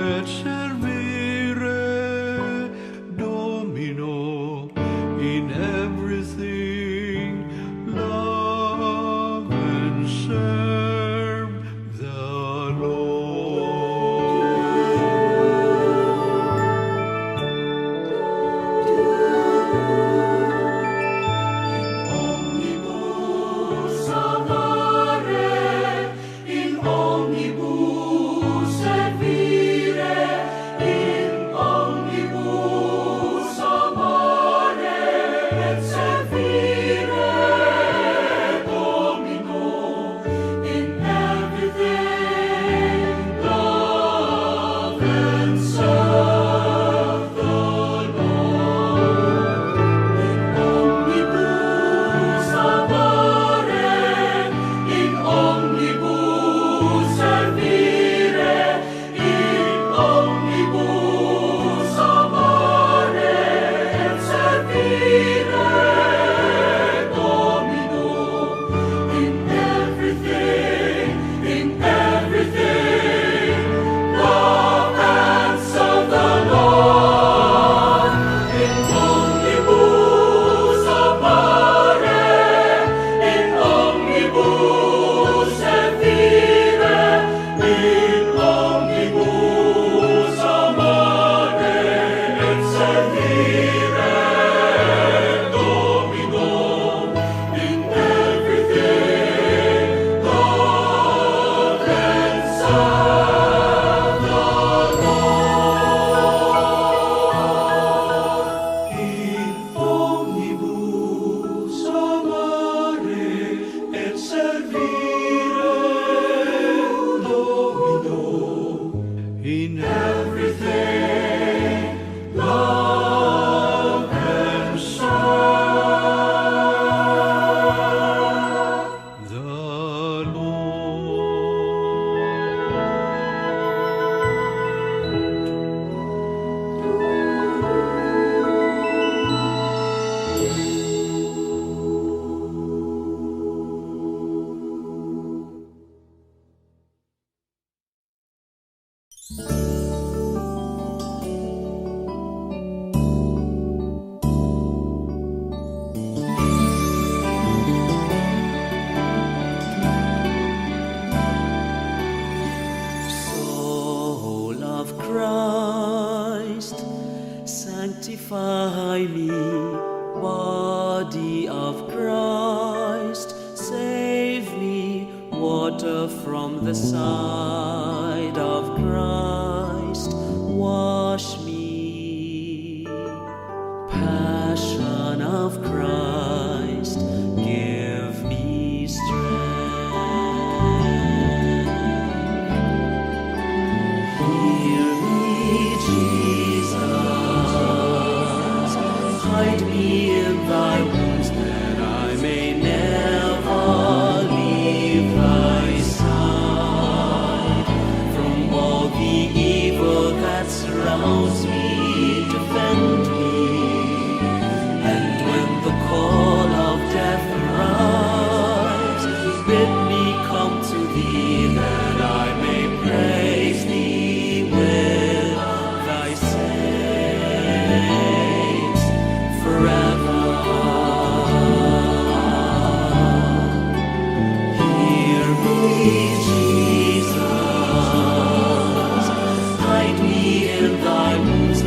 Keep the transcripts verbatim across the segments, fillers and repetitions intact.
Et servire Domino in everything, love and serve the Lord. In omnibus amare, in omnibus servire, in omnibus amare et servire Domino, in everything love and serve the Lord. In omnibus amare, in omnibus servire, in omnibus amare et servire Domino, in everything, in everything love and serve the Lord. In omnibus amare, in omnibus servire, in omnibus amare et servire Domino, in everything love and serve the Lord. In omnibus amare et servire Domino, in everything love and serve the Lord. Soul of Christ, sanctify me. Body of Christ, save me. Water from the side of Christ, wash me. Passion of Christ, give me strength. Heal me, Jesus. Hide me in thy wounds, that I may never leave thy side. From all the evil that surrounds me, defend me. And when the call of death arrives, bid me come to thee, that I may praise thee with thy saints forever. Hear me, Jesus, hide me in thy wounds,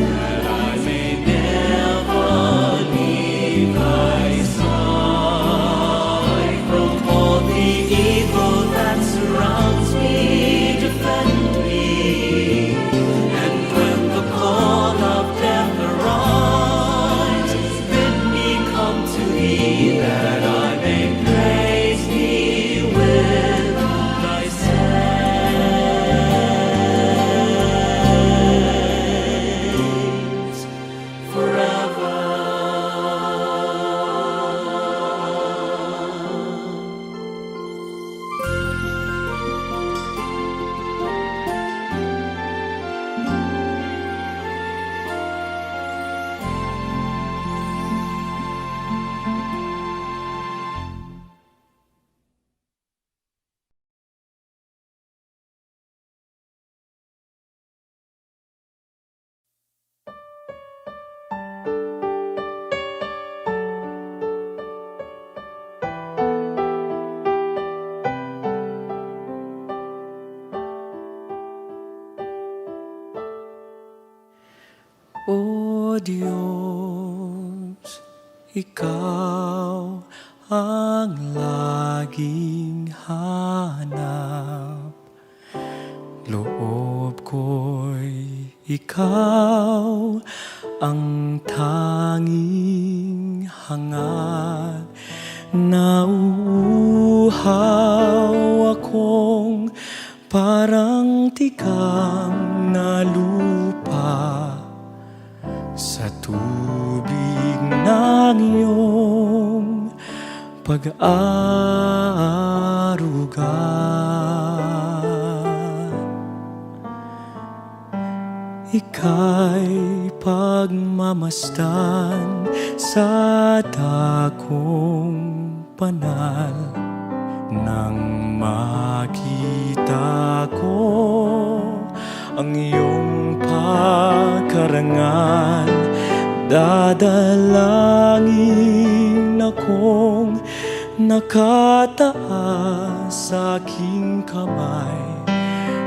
O Dios, ikaw ang laging hanap loob ko'y ikaw ang tanging hangat. Nauuhaw akong parang tikang na lupa sa tubig ng iyong pag-aaruga. Ika'y pagmamasdan sa dakong panal. Nang makita ko ang iyong pagkarangal, dadalangin akong nakataas sa aking kamay,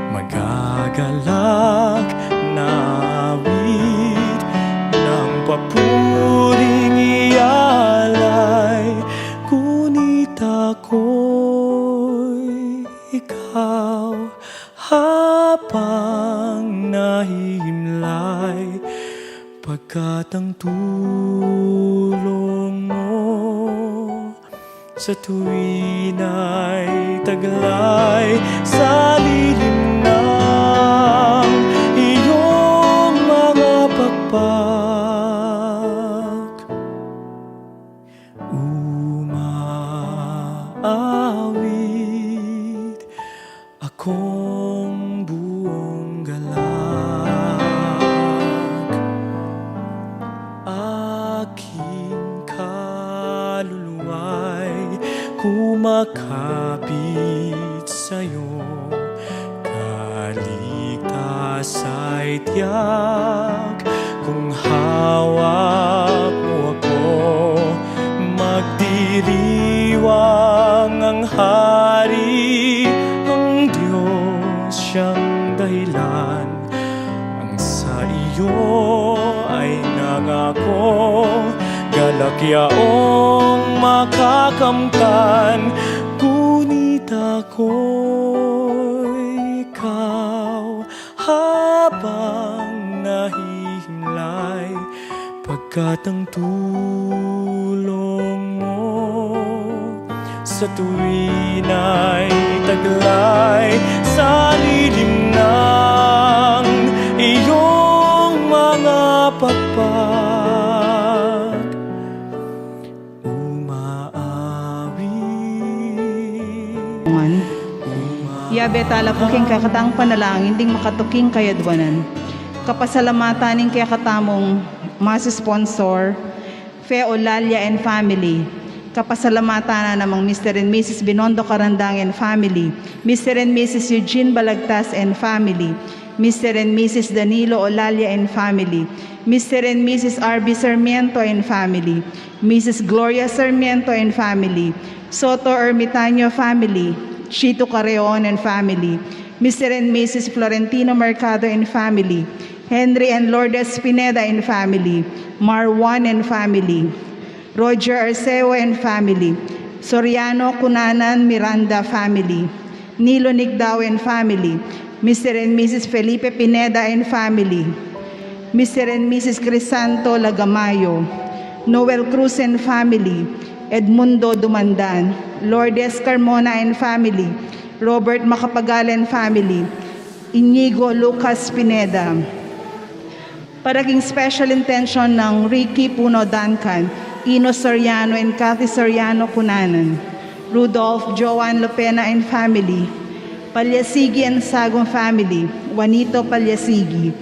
magagalak na awit ng papuring ialay. Ngunit ako'y ikaw habang nahihimlay, pagkat ang tulong mo sa tuwin ay taglay sa lilim ng iyong mga pakpak. Umaawit akong buong galak, aking kaluluwa'y kumakapit sa'yo. Kaligtas ay tiyak kung hawak mo ako. Magdiriwang ang Hari, ang Diyos siyang dahilan. Ang sa iyo ay nangako, galak yaong makakamtan. Ngunit ako'y ikaw habang nahihimlay, pagkat ang tulong mo sa tuwin ay taglay sa lilim ng iyong mga pakpak. Umaawit. Yabe tala pu king kekatang panalangin ding makatuking kayadwanan. Kapasalamatan ning kekatamung masu sponsor, Fe Olalia and family. Kapasalamatan na namang Mister and Missus Binondo Carandang and family, Mister and Missus Eugene Balagtas and family, Mister and Missus Danilo Olalia and family, Mister and Missus R B Sarmiento and family, Missus Gloria Sarmiento and family, Soto Ermitaño family, Chito Carreon and family, Mister and Missus Florentino Mercado and family, Henry and Lourdes Pineda and family, Marwan and family, Roger Arceo and family, Soriano Cunanan Miranda family, Nilo Nigdao and family, Mister and Missus Felipe Pineda and family, Mister and Missus Crisanto Lagamayo, Noel Cruz and family, Edmundo Dumandan, Lourdes Carmona and family, Robert Macapagal and family, Inigo Lucas Pineda. Para king special intention nang Ricky Puno Duncan, Ino Soriano and Cathy Soriano Cunanan, Rudolph Joan Lopena and family, Palyasigi and Sagum family, Juanito Palyasigi.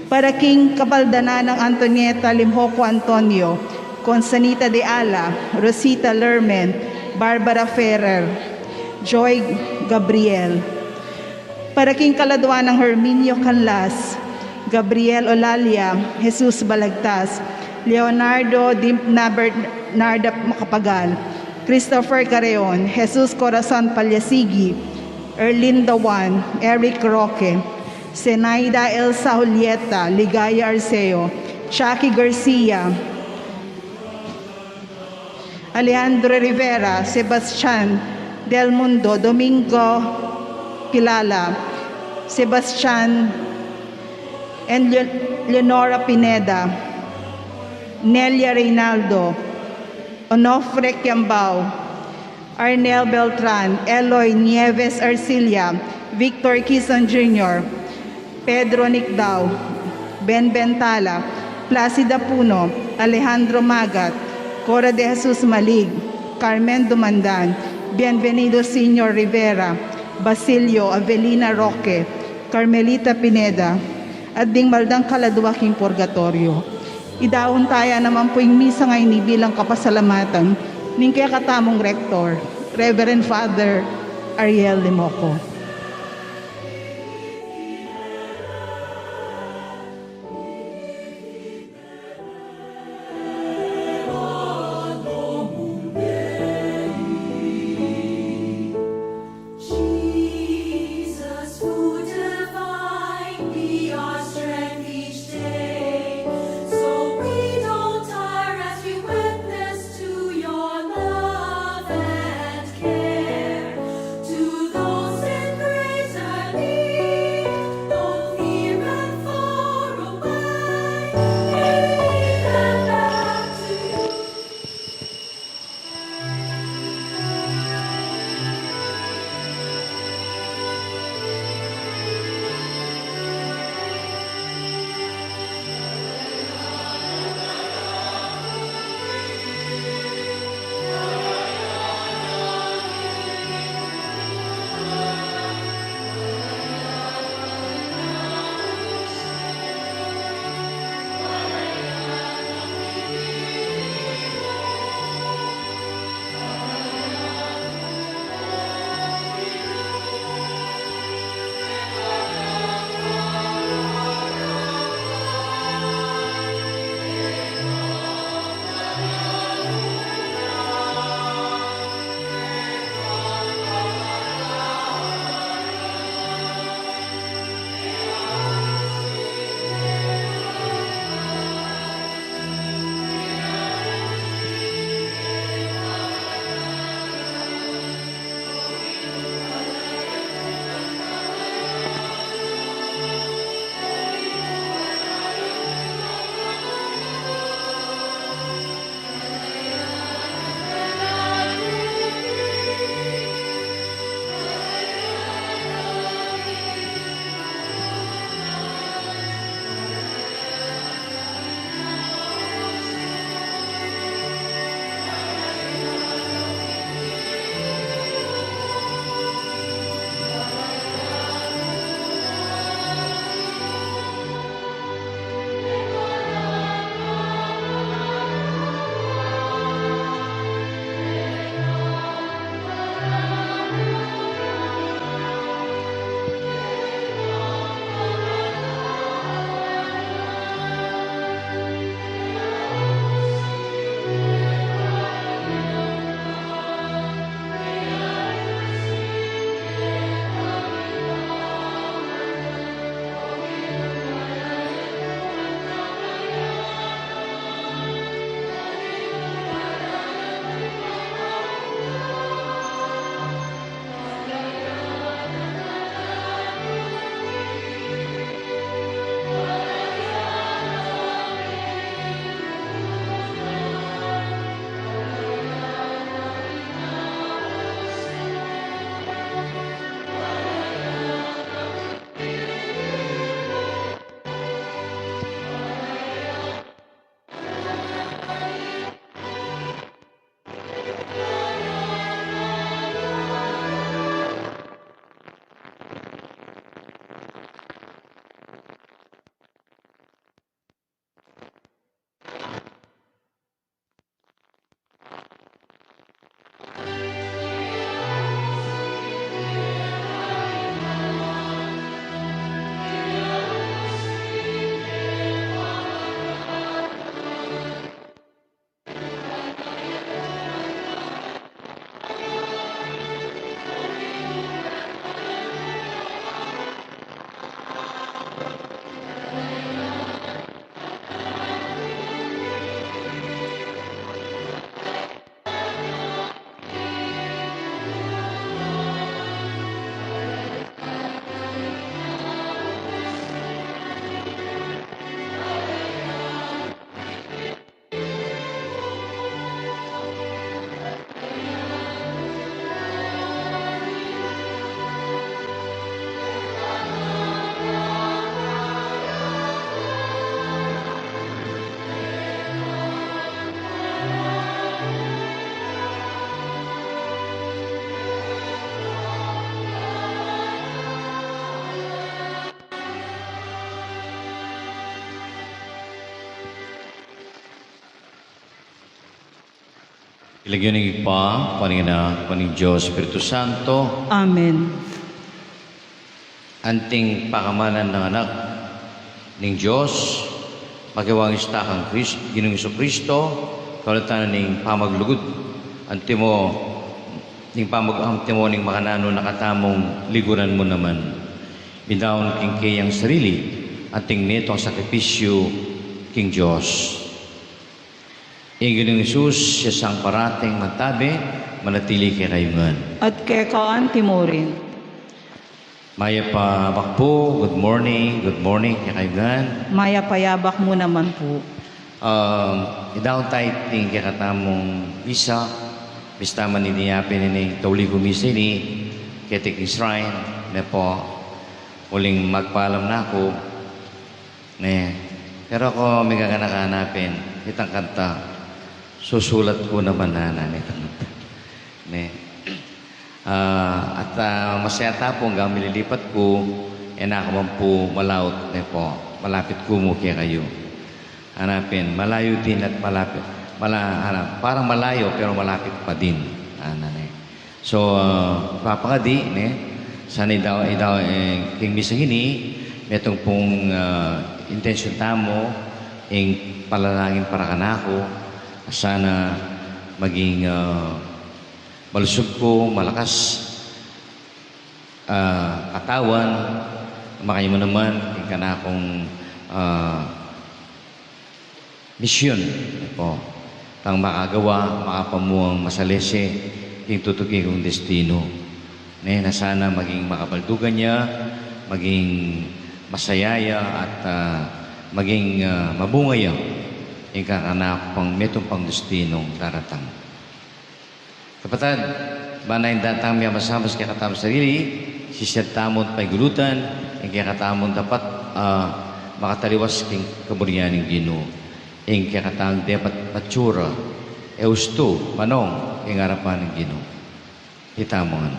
Para king kapaldanan nang Antonieta Limhoco Antonio, Consanita de Ala, Rosita Lermen, Barbara Ferrer, Joy Gabriel. Para king kaladwa nang Herminio Canlas, Gabriel Olalia, Jesus Balagtas, Leonardo Dimpna Bernarda Macapagal, Christopher Carreon, Jesus Corazon Palyasigi, Erlinda Juan, Eric Roque, Zenaida Elsa Julieta, Ligaya Arceo, Shaki Garcia, Alejandro Rivera, Sebastian Del Mundo, Domingo Kilala, Sebastian and Le-, Leonora Pineda, Nelia Reynaldo, Onofre Kiambao, Arnel Beltran, Eloy Nieves Arcilla, Victor Kison Junior, Pedro Nicdao, Ben Bentala, Placida Puno, Alejandro Magat, Cora de Jesus Malig, Carmen Dumandan, Bienvenido Senior Rivera, Basilio Avelina Roque, Carmelita Pineda, at ding maldang kaladua king purgatorio. Idaun taya naman pu ing misa ngeni bilang kapasalamatan ning kekatamung Rector, Reverend Father Ariel Limoco. Jesus, food divine, be our strength each day. So we don't tire as we witness to your love and care. To those in King lagyu ning Ibpa, king lagyu ning Anak, king lagyu ning Dios Espiritu Santo. Amen. Anting pakamalan ning Anak ning Dios, makiwang ista kang Kris-, Ginung Jesucristo, kaulatan ning pamaglugud, antimo ning pamag-, antimo ning makananu na katamung liguran mu naman. Binaun king keyang sarili, anting metung sakripisyu king Dios. Ing Ginung Jesus, siya sang parating mantabe, manatili kekayu ngan. At keka antimo rin. Mayap a abak pu, good morning, good morning kekayu ngan. Mayap a abak mu naman pu. Um, idaun tamu king kekatamung misa, bista man ini yapin ning tauli kung misa ini, keti king shrine, ne pu, uling magpalam na ku, ne. Pero aku, migagana ka na pin, itang kanta, susulat ku naman na, ne, itang kanta. Ne. Ah, at, ah, masaya ta pu, anggang mililipat ku, e na ku man pu malaut, ne pu, malapit ku mu kekayu. Ana pin, malayu din at malapit. Mala-, ana, parang malayo, pero malapit pa din. Ana, ne. So, ah, papangadi, ne, sana idaun, idaun, e, king misang ini, metung pung, ah, intensyun tamu, ing panalangin para kanaku, sana maging, ah, malusug ku, malakas, ah, katawan, makanyan mu naman, ing kanakung, ah, misyun, ne pu. Tang makagawa, makapamuang masalese, king tutuki kung destinu. Ne, na sana maging makabaldugan ya, maging masaya ya, at, ah, maging, ah, mabunga ya, ing kakanakung metung pang destinung daratang. Kapatad, bana ing datang mi a masamas kekatamung sarili, sisian tamu at paigulutan, ing kekatamung dapat, ah, makataliwas king kaburian ning Ginu, ing kekatamung dapat matsura, e ustu, manong, king arapan ning Ginu. Itamu ngan.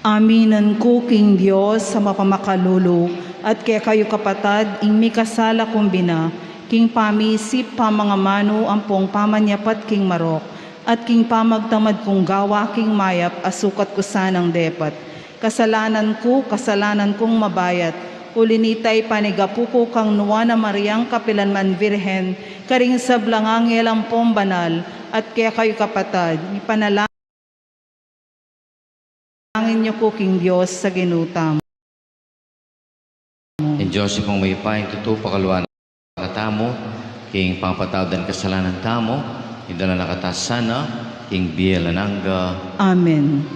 Aminan ku king Dios a mapamakalulu, at kekayu kapatad, ing mikasala kung bina, king pamisip, pamangamanu, ampong pamanyapat king marok, at king pamagtamad kung gawa king mayap a sukat ku sanang depat. Kasalanan ku, kasalanan kung mabayat, uli nita ipanigapu ku kang Nuan a Mariang kapilanman Virgen, karing sablang angel ampong banal, at kekayu kapatad, ipanalangin yu ku king Dios a Ginu tamu. Ing Dios Ibpang mayupaya, ing tutu pakaluan na katamu, king pangapatawad da ring kasalanan tamu, idala na kata sana, king bie alang angga. Amen.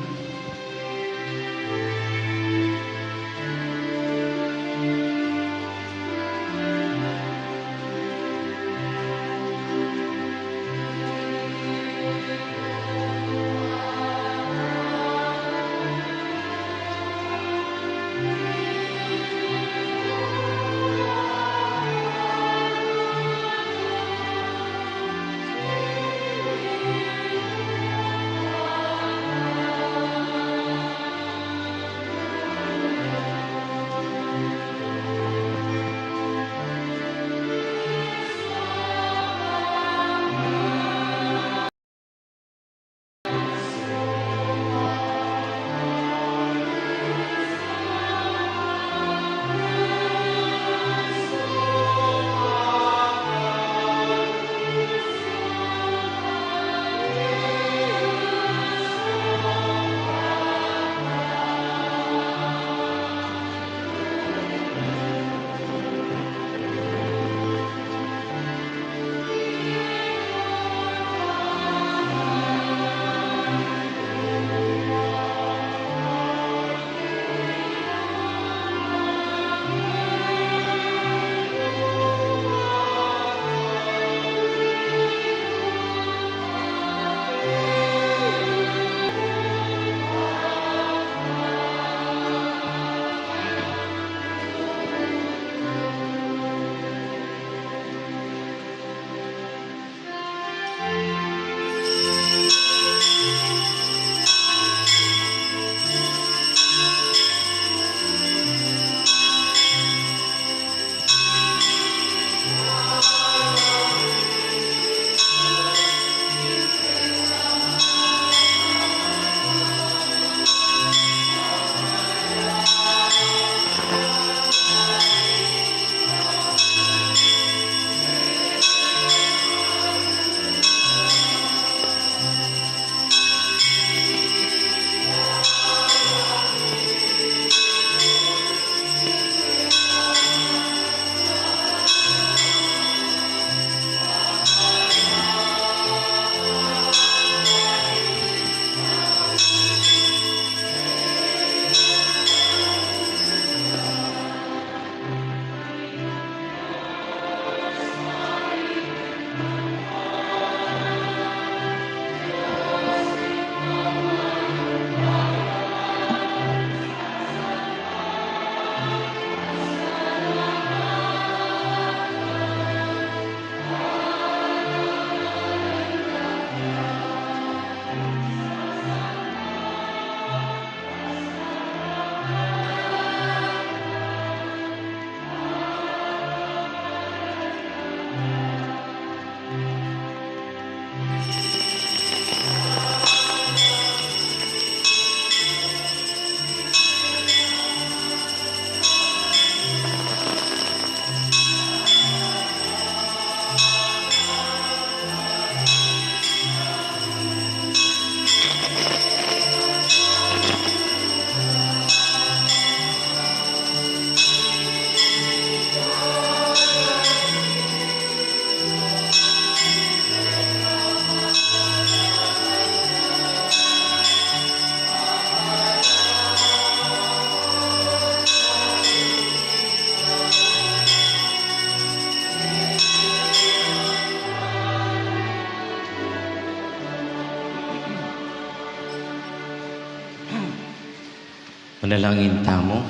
Manalangin tamu.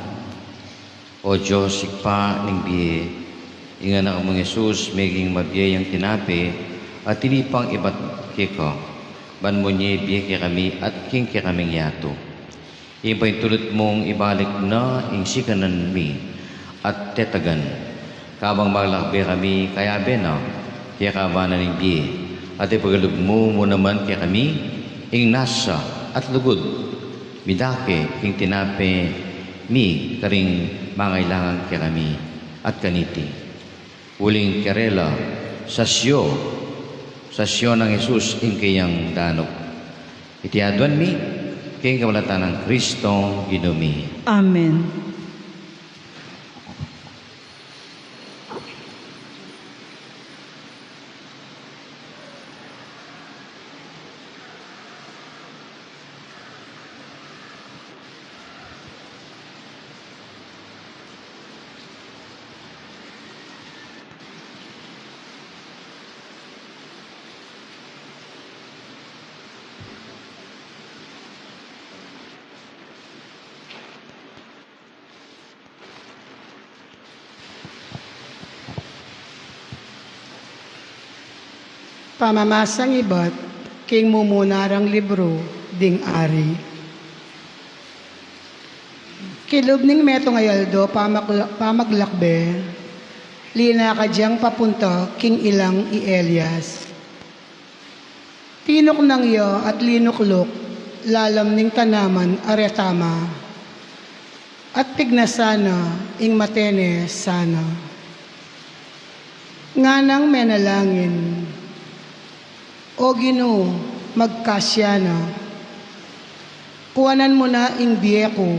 O Dios, Ibpa ning bie, ing Anak mung Jesus, meging mabie yang tinape at tinipang ibat keka, ban munye bie kekami at king kekaming yatu. Ing paintulut mung ibalik na ing sikanan mi at tetagan, kabang maglakbe kami kayabe na keka, bana ning bie, at ipagalub mu mu naman kekami ing nasa at lugud midake king tinape mi karing mangailangan kekami at kaniti. Uling karela, sasyo, sasyo nang Jesus ing keyang danup. Iti aduan mi king kapamilatan nang Kristong Ginu mi. Amen. Pamamasang ibat king mumuna rang libru ding ari. Kilub ning metung a aldo pamakla-, pamaglakbe, linakad yang papunta king ilang i Elias. Tinuknang ya at linukluk lalam ning tanaman a retama, at pignasan na ing mate ne sana. Nganang menalangin, "O Ginu, magkasya na. Kuanan mu na ing bie ku.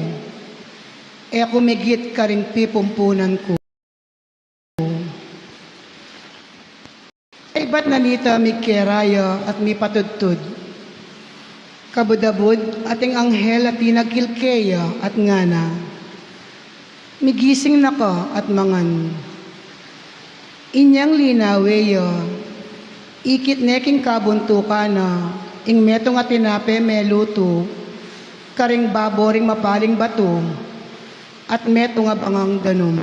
E ku migit karing pipumpunan ku." Kaybat na nita migkeraya at mipatudtud. Kabud-abud at ing anghel a tinagkil keya at ngana, "Migising na ka at mangan." Inyang linawe ya, ikit ne king kabuntukan na ing metung a tinape melutu karing babo ring mapaling batu at metung a bangang danum.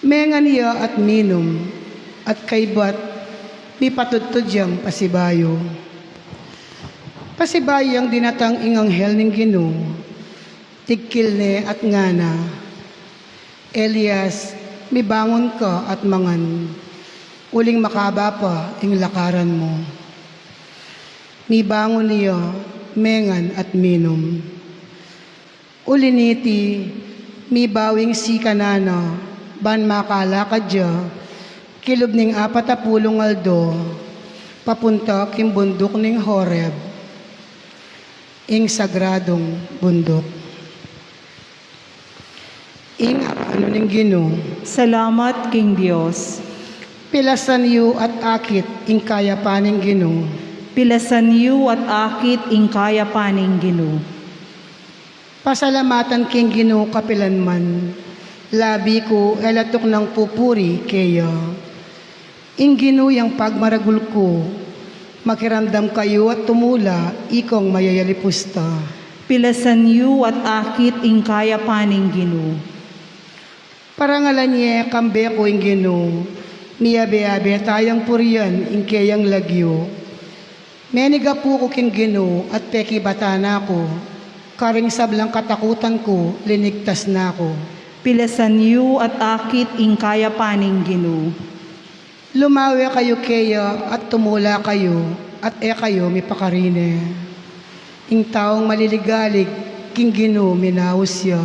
Mengan ya at minum, at kaybat mipatudtud yang pasibayu. Pasibayu yang dinatang ing anghel ning Ginu, tigkil ne at ngana, "Elias, mibangun ka at mangan, uling makaba pa ing lakaran mu." Mibangun ya, mengan at minum. Uli niti, mibawi ing sikanan na, ban makalakad ya kilub ning apat a pulung aldo papunta king bunduk ning Horeb, ing sagradung bunduk. Ing amanu ning Ginu. Salamat king Dios. Pilasan yu at akit ing kayapan ning Ginu. Pilasan yu at akit ing kayapan ning Ginu. Pasalamatan king Ginu kapilanman. Labi ku e la tuknang pupuri keya. Ing Ginu yang pagmaragul ku, makiramdam kayu at tumula, ikong mayayalipusta. Pilasan yu at akit ing kayapan ning Ginu. Parangalan ye kambe ku ing Ginu, miyabe-abe tayang purian ing keyang lagyu. Menigapu ku king Ginu at pekibatan na ku, karing sablang katakutan ku, linigtas na ku. Pilasan yu at akit ing kayapan ning Ginu. Lumawe kayu keya at tumula kayu, at e kayu mipakarine. Ing taung maliligalig king Ginu minaus ya,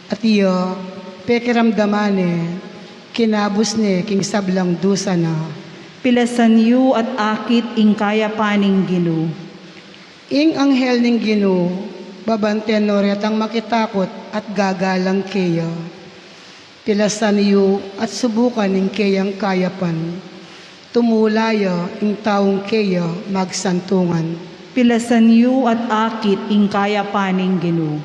at iya pekiramdaman ne, kinabus ne king sablang dusa na. Pilasan yu at akit ing kayapan ning Ginu. Ing anghel ning Ginu, babanten no retang makitakut at gagalang keya. Pilasan yu at subukan ing keyang kayapan. Tumula ya ing taung keya magsantungan. Pilasan yu at akit ing kayapan ning Ginu.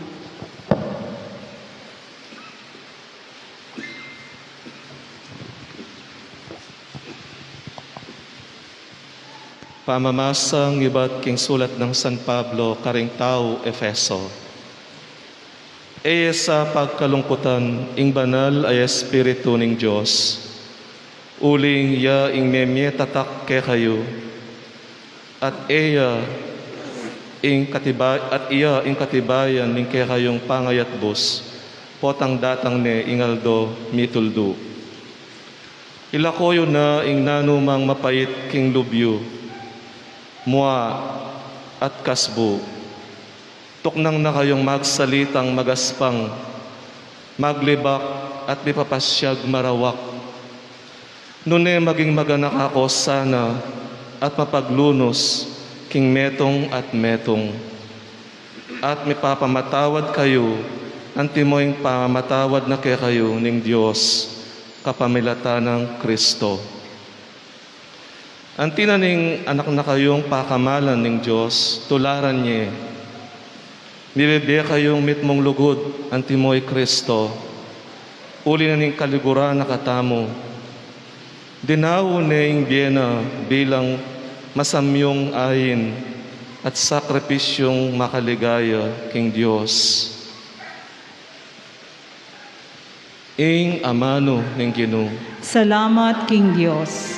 Pamamasang ibat king sulat nang San Pablo karing tau Efeso. E ye sa pagkalungkutan ing banal a Espiritu ning Dios, uling ya ing memie tatak kekayu, at e ya ing katiba-, at iya ing katibayan ning kekayung pangayatbus, potang datang ne ing aldo mituldu. Ilako yu na ing nanumang mapait king lub yu, mua at kasbu. Tuknang na kayung magsalitang magaspang, maglibak at mipapasyag marawak. Nune maging maganaka ko sana at mapaglunus king metung at metung. At mipapamatawad kayu, antimo ing pamamatawad na kekayu ning Dios kapamilatan nang Kristo. Anti na ning anak na kayung pakamalan ning Dios, tularan ye. Mibibie kayung mitmung lugud, antimo i Kristo, uli na ning kaliguran na katamu. Dinaun ne ing bie na bilang masamyung ain at sakripisyung makaligaya king Dios. Ing amanu ning Ginu. Salamat king Dios.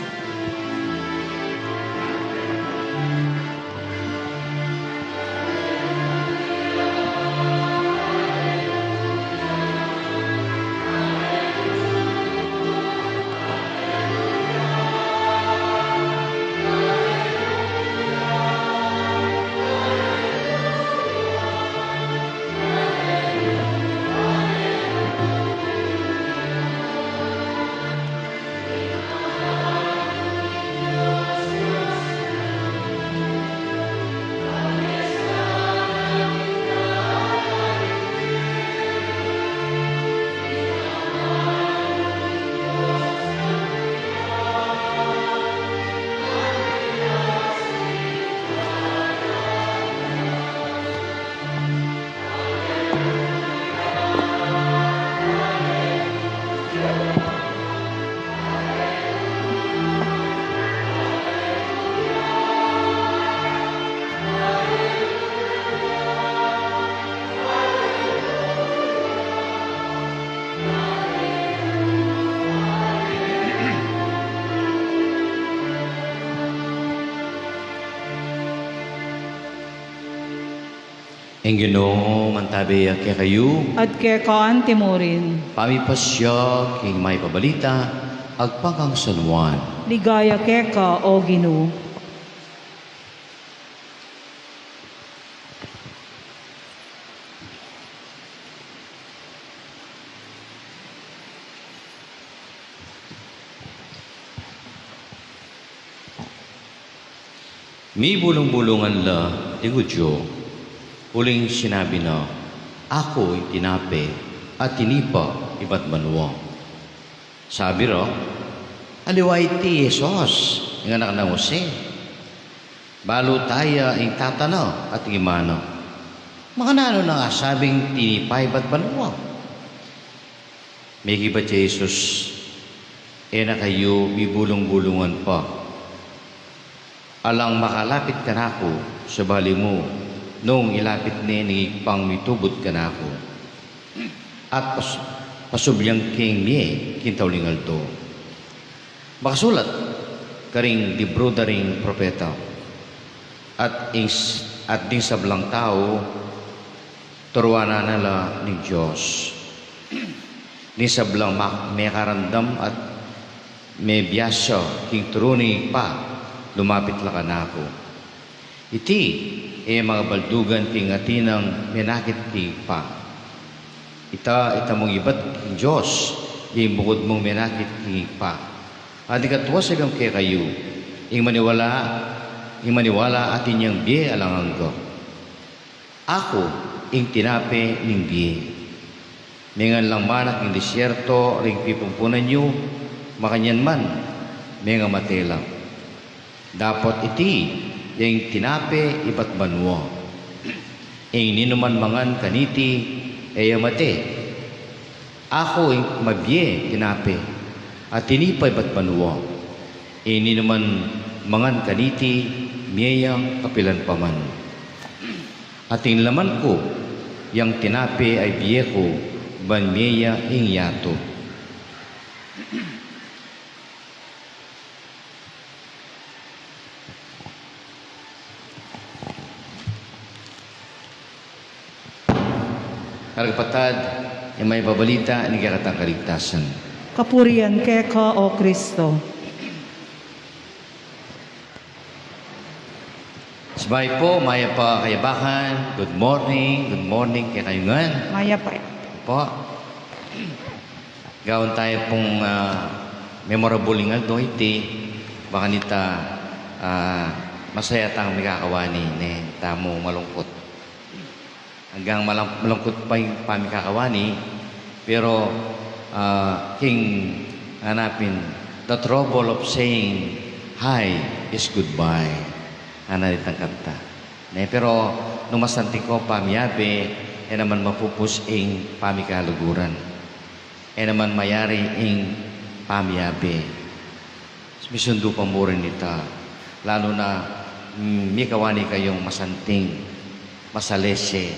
Ing Ginu mantabe ya kekayu. At keka antimurin. Pamipasya king Mayap a Balita agpang kang San Juan. Ligaya keka, O Ginu. Mibulung-bulungan la ding Judio, uling sinabi na, "Aku ing tinape a tinipa ibat banua." Sabi ra, "Aliwa iti i Jesus, ing anak nang Jose. Balu taya ing tata na at ing ima na. Makananu nang asabing tinipa ibat banua?" Mekibat i Jesus, "E na kayu mibulung-bulungan pa. Alang makalapit kanaku, sabali mu nung ilapit ne ning Ibpang mitubud kanaku, at pas-, pasublian keng mie king tauling aldo. Makasulat karing libru da ring propeta, at ing s-, at ding sablang tau, turuanan na la ning Dios. Ding sablang mak-, mekarandam at mebiasa king turu ning Ibpa, lumapit la kanaku. Iti e mangabaldugan king atin nang menakit king Ibpa. Ita, ita mung ibat king Dios, ing bukud mung menakit king Ibpa. At ing katua sabian ku kekayu, ing maniwala, ing maniwala atin yang bie alang angga." Aku ing tinape ning bie. Mengan lang manak king disyerto ring pipumpunan yu, makanyan man, mengamate la. Dapot iti ya ing tinape ibat banua. Ing ninuman mangan kaniti, e ya mate. Aku ing mabie tinape a tinipa ibat banua. Ing ninuman mangan kaniti, mie ya kapilan pa man. At ing laman ku, Yang tinape a bie ku, ban mie ya ing yatu. Karang kapatad, ing mayap a balita ning kekatang kaligtasan. Kapurian keka, O Kristo. Sabay po, mayap a kayabakan. Good morning, good morning kekayu ngan. Mayap a. Po. Gawan tamu pung, ah, memorable ing aldo iti, bang kanita, ah, masaya tang mikakawani, ne, tamu malungkut. Anggang malang-, malungkut pa ing pamikakawani, pero, ah, king ngana pin, "The trouble of saying hi is goodbye." Ngana itang kanta. Ne, pero nung masanting ko pamiyabe, e naman mapupus ing pamikaluguran. E naman mayari ing pamiyabe. Misundu pa mu rin ita, lalu na, mm, mikawani kayung masanting, masalese,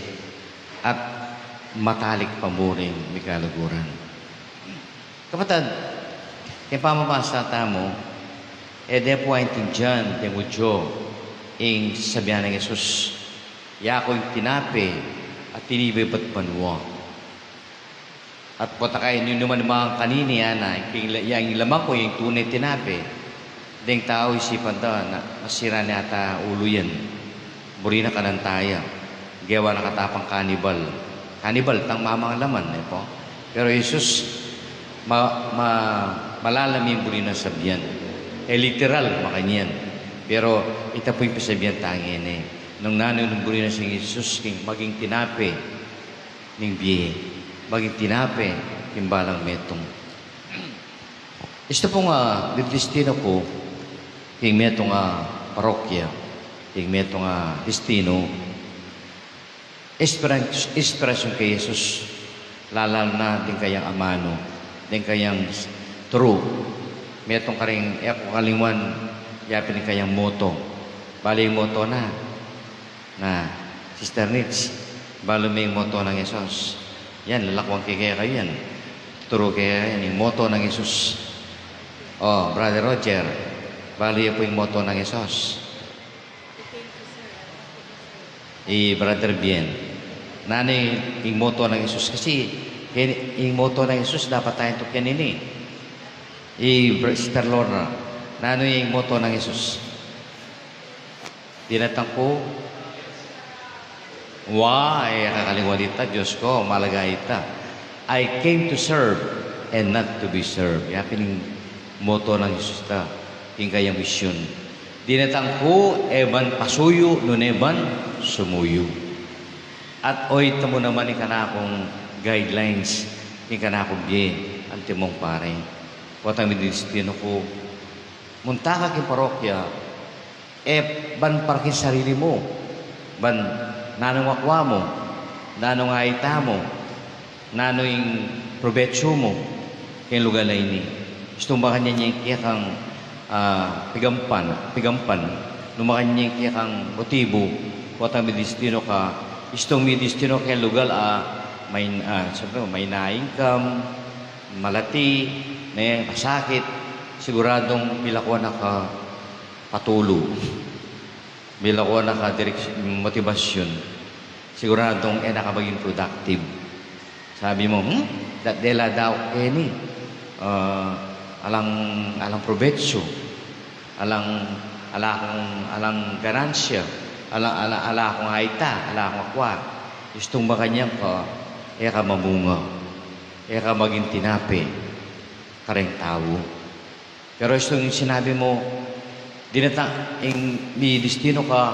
at matalik pa mu ring mikaluguran. Kapatad, king pamabasa tamu, e de pu aintindian deng Judio ing sasabian nang Jesus, "Yaku ing tinape a tinibe ibat banua." At potang kaya ninuman mang kanini, ngana, ing la-, yang laman ku, ing tune tinape. Deng tau isipan da, na, nasira na yata ulu yan. Buri na kanan taya. Gewa na katapang kanibal. Kanibal, tang mamang laman, e po. Pero Jesus, ma-, ma-, malalam ing buri nang sabian. E literal, makanyan. Pero ita pu ing pisabian tang ngeni. Nung nanu ing buri nang Ginu Jesus, king maging tinape ning bie, maging tinape king balang metung. Istu pung, ah, didistinu ku king metung a parokya, king metung a distinu, inspira-, inspirasyon kang Jesus, lalu na ding kayang amanu, ding kayang s-, turu. Metung karing e ku kalingwan, yapin ding kayang moto. Bale ing moto na, Na, Sister Nits, balu me ing moto nang Jesus. Yan, lalakwan ke kekayu yan. Turu ke yan, ing moto nang Jesus. O, Brother Roger, balu ye pu ing moto nang Jesus. I Brother Bien. Nanu ing moto nang Jesus? Kasi, keni, ing moto nang Jesus, dapat taya tukian ini. I Br-, Sister Lorna, nanu ing moto nang Jesus? Dinatang ku, wa, e kakalingwan ita, Dios ku, malaga ita. "I came to serve and not to be served." Ya pin ing moto nang Jesus ta, king kayang misyon. Dinatang ku, e ban pasuyu, nune ban sumuyu. At oytan mu naman ing kanakung guidelines, ing kanakung bie, antimong pari. Potang mididistinu ku, munta ka king parokya, e ban para king sarili mu, ban nanung akwa mu, nanung aita mu, nanu ing probetsu mu king lugal a ini. Istung makanyan ya ing kekang, ah, pigampan, pigampan, nung makanyan ya ing kekang motibu, potang midistinu ka, istung midistinu ka king lugal a, may, ah, siyempre, may na-income, malati, ne, masakit, siguradung milakwan na ka patulu. Milakwan na ka direk-, motibasyun. Siguradung e na ka maging productive. Sabi mu, "Hmm? Dat dela daw keni. Ah, alang, alang probetsu. Alang, ala kung, alang ganansya. Ala, ala, ala kung aita, ala kung akwa." Istung makanyan ka, e ka mamunga. E ka maging tinape kareng tau. Pero istung sinabi mu, dinatang ing midistinu ka,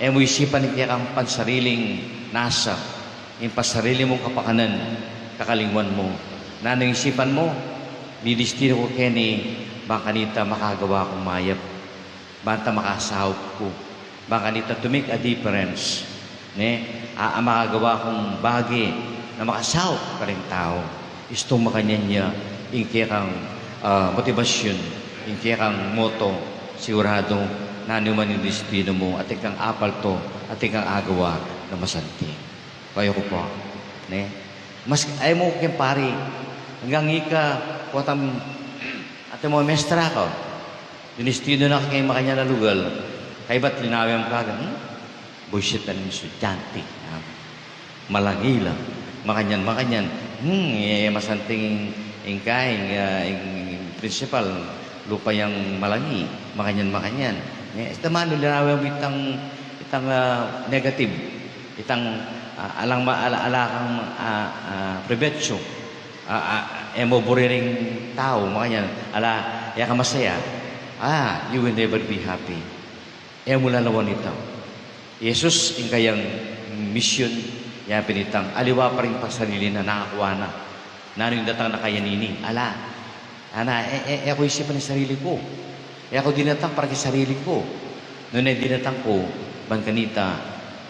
e mu isipan ing kekang pansariling nasa, ing pansarili mung kapakanan, kakalingwan mu. Nanu ing isipan mu? Midistinu ku keni, bang kanita makagawa kung mayap. Banta makasaup ku. Bang kanita to make a difference, ne? A, a makagawa kung bage na makasaup karing tau. Istung makanyan ya ing kekang, ah, motibasyun, ing kekang moto, sigurado, nanu man ing distinu mu, atin kang apalto, atin kang agawa na masanting. Kayu ku po, ne? Mas, ay mu king pari, anggang ika, kuatam, ate mo mestra ku. Dinistidu na keng makanyan a lugal, kaybat linawen mu kaga, hmm? Buisit na ning estudyante, ah. Malangi la, makanyan, makanyan. Hmm, e, masanting ingka, ing, ah, ing principal, lupa yang malangi, makanyan, makanyan. E, esta manu linawen mu itang, itang, ah, negative. Itang, ah, alang ma-, ala, ala kang, ah, ah, prebetsu. Ah, ah, e mu buri ring tau, makanyan, ala, e ka masaya. Ah, you will never be happy. E mu lalawan ita. Jesus, ing kayang misyun, ya pin itang, aliwa pa ring pasarili na, nakakua na. Nanu ing datang na kaya nini? Ala. Ana, e, e, e ku isipan ing sarili ku. E ku dinatang para king sarili ku. Nune dinatang ku, ban kanita,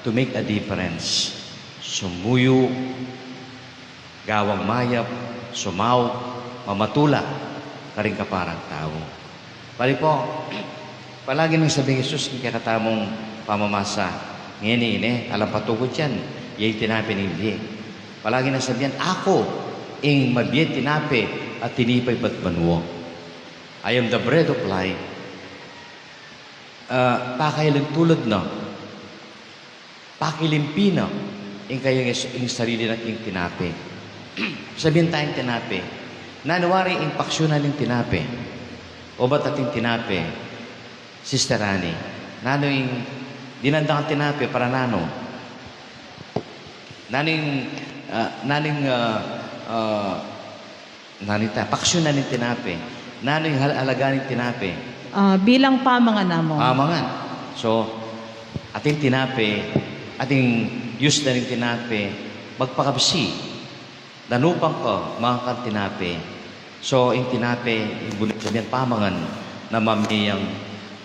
to make a difference. Sumuyu, gawang mayap, sumaup, mamatula, karing kaparang tau. Pari po, palagi nang sabi Jesus king kekatamung pamamasa. Ngeni, ne, alang patukut yan, ya ing tinape ning bie. Palagi nang sabi yan, "Aku ing mabie tinape a tinipa ibat banua." "I am the bread of life." Ah, pakailing tulud na, pakilimpi na, ing kayang is-, ing sarili na king tinape. Sabian tayang tinape. Nanu wari ing paksyu na ning tinape? Obat ating tinape, Sister Annie. Nanu ing dinandang tinape para nanu? Nanu ing, ah, nanu ing, ah, ah, Nanu ita, paksyu na ning tinape. Nanu ing hal-, alaga ning tinape? Ah, bilang pamangan namu. Pamangan. So, ating tinape, ating use na ning tinape, magpakabsi. Danupan ka, mangan kang tinape. So, ing tinape, ing bunyi sabian pamangan, na mamie yang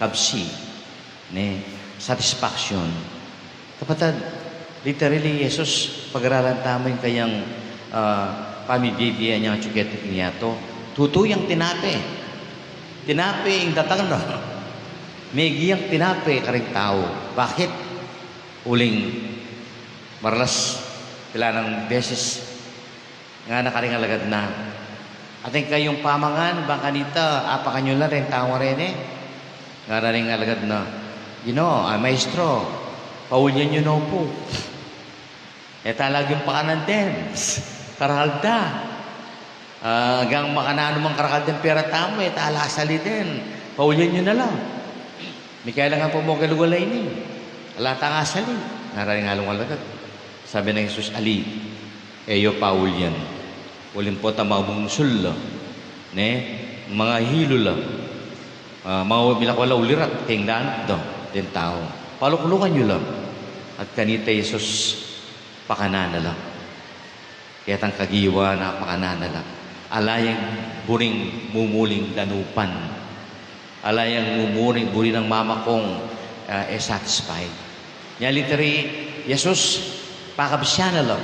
kabsi. Ne, satisfaction. Kapatad, literally, Jesus, pag-aralan tamu ing kayang, ah, pamibie-bie ning atsu keti king yatu. Tutu yang tinape. Tinape ing datang na. Mie yang tinape karing tau. Bakit? Uling maralas, pila nang beses ngana karing alagad na, "Atin kayung pamangan, bang kanita, apakan yu la reng taung reni?" Ngara ning alagad na, "Ginu, ah, maestro, paulian yu no pu. E ta la agyang pakanan den, karakal da. Ah, agyang makananu mang karakal den pera tamu, e ta la asali den. Paulian yu na la. Mikaila nga pu mu keng lugal a ini, ala tang asali." Ngara ning alung alagad. Sabi nang Jesus, "Ali, e yu paulian. Uling potang mangungsul la, ne, mangahilu la, ah, manga milakwa la ulirat keng danu da deng tau. Paluklukan yu la." At kanita Jesus, pakanan na la. Ketang kagiwan na pakanan na la. Ala yang buring mumuling danupan. Ala yang mumuri, buri nang mamakung, ah, e satisfied. Nya literally, Jesus, pakabsian na la.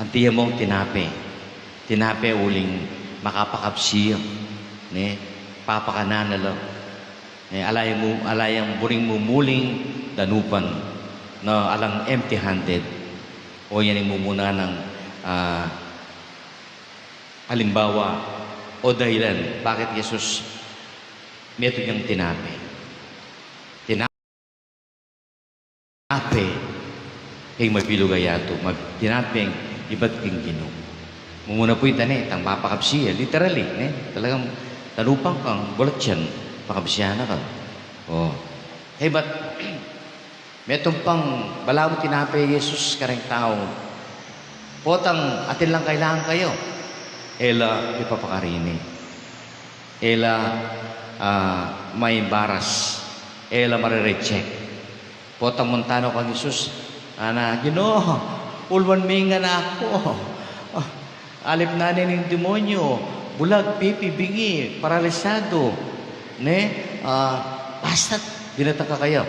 Anti ya mung tinape. Tinape uling makapakabsi, ne, papakanan na la. Ne, ala yang mu-, ala yang buring mumuling danupan, na alang empty-handed. O yan ing mumuna nang, ah, alimbawa o dahilan bakit Jesus metung yang tinape. Tinape ing mabilug a yatu, ma-, tinape ing ibat king Ginu. Mumuna pu ita, ne, itang papakabsi, literally, ne? Talagang danupan kang bulat yan, pakabsian na ka. O. Kaybat, metung pang balamu tinape Jesus kareng tau. Potang atin lang kailangan kayu, e la ipapakarini. E la, ah, maimbaras. E la mare-reject. Potang munta no kang Jesus, ngana, "Ginu, ulwan me ing anak ku. Ah, alip na ne ning demonyo, bulag, pipi, bingi, paralisadu, ne? Ah, basta't dinatang ka kaya,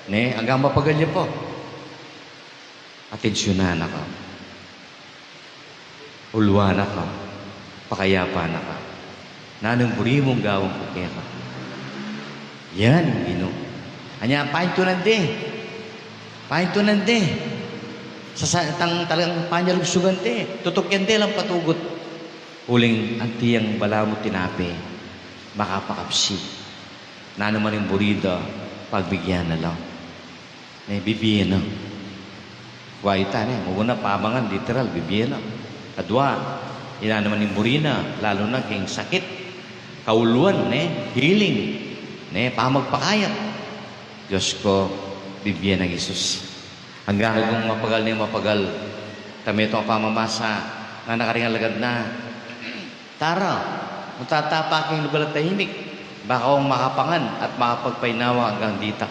ne, anggang mapagal ya pa. Atensyunan na ka. Ulwan na ka. Pakayapan na ka. Nanung buri mung gawan ku keka?" Yan, Ginu. Anya, paintunan de. Paintunan de. Sa, sa tang talagang panyalugsugan te, tutukian te lang patugut. Uling anti yang balamu tinape, makapakapsi. Nanu man ing buri da, pagbigyan na lang. Ne, bibie na. Wa ita ne, muna pamangan, literal, bibie na. Kadwa, ina naman ing buri na, lalu na king sakit, kauluan, ne, healing, ne, pamagpakayap. Dios ko, bibie nang Jesus. Anggang kung mapagal ne mapagal, tame tong pamamasa, nga nakaringan lagad na. Tara, mu tapa king lugal a tahimik, baka kung makapangan at makapagpainawa anggang dita.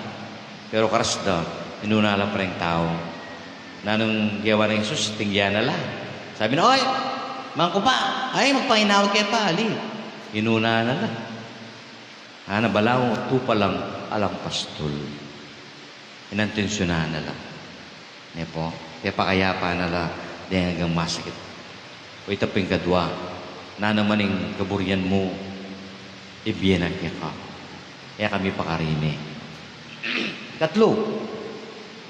Pero karas da, inuna la pa ring tau. Nanung gewa nang Jesus, tingga na la. Sabi na, "Oy, mangkupa, ay, magpainawa ke pa, ali." Inuna na la. Ana, balamu, tupa lang, alang pastul. Inantensyunan na la. Ne po, kaya pakayapa na la, deng anggang masakit. O ita pin kadwa, nanu man ing kaburian mu, ibie na keka. E ka mipakarine. Katlu,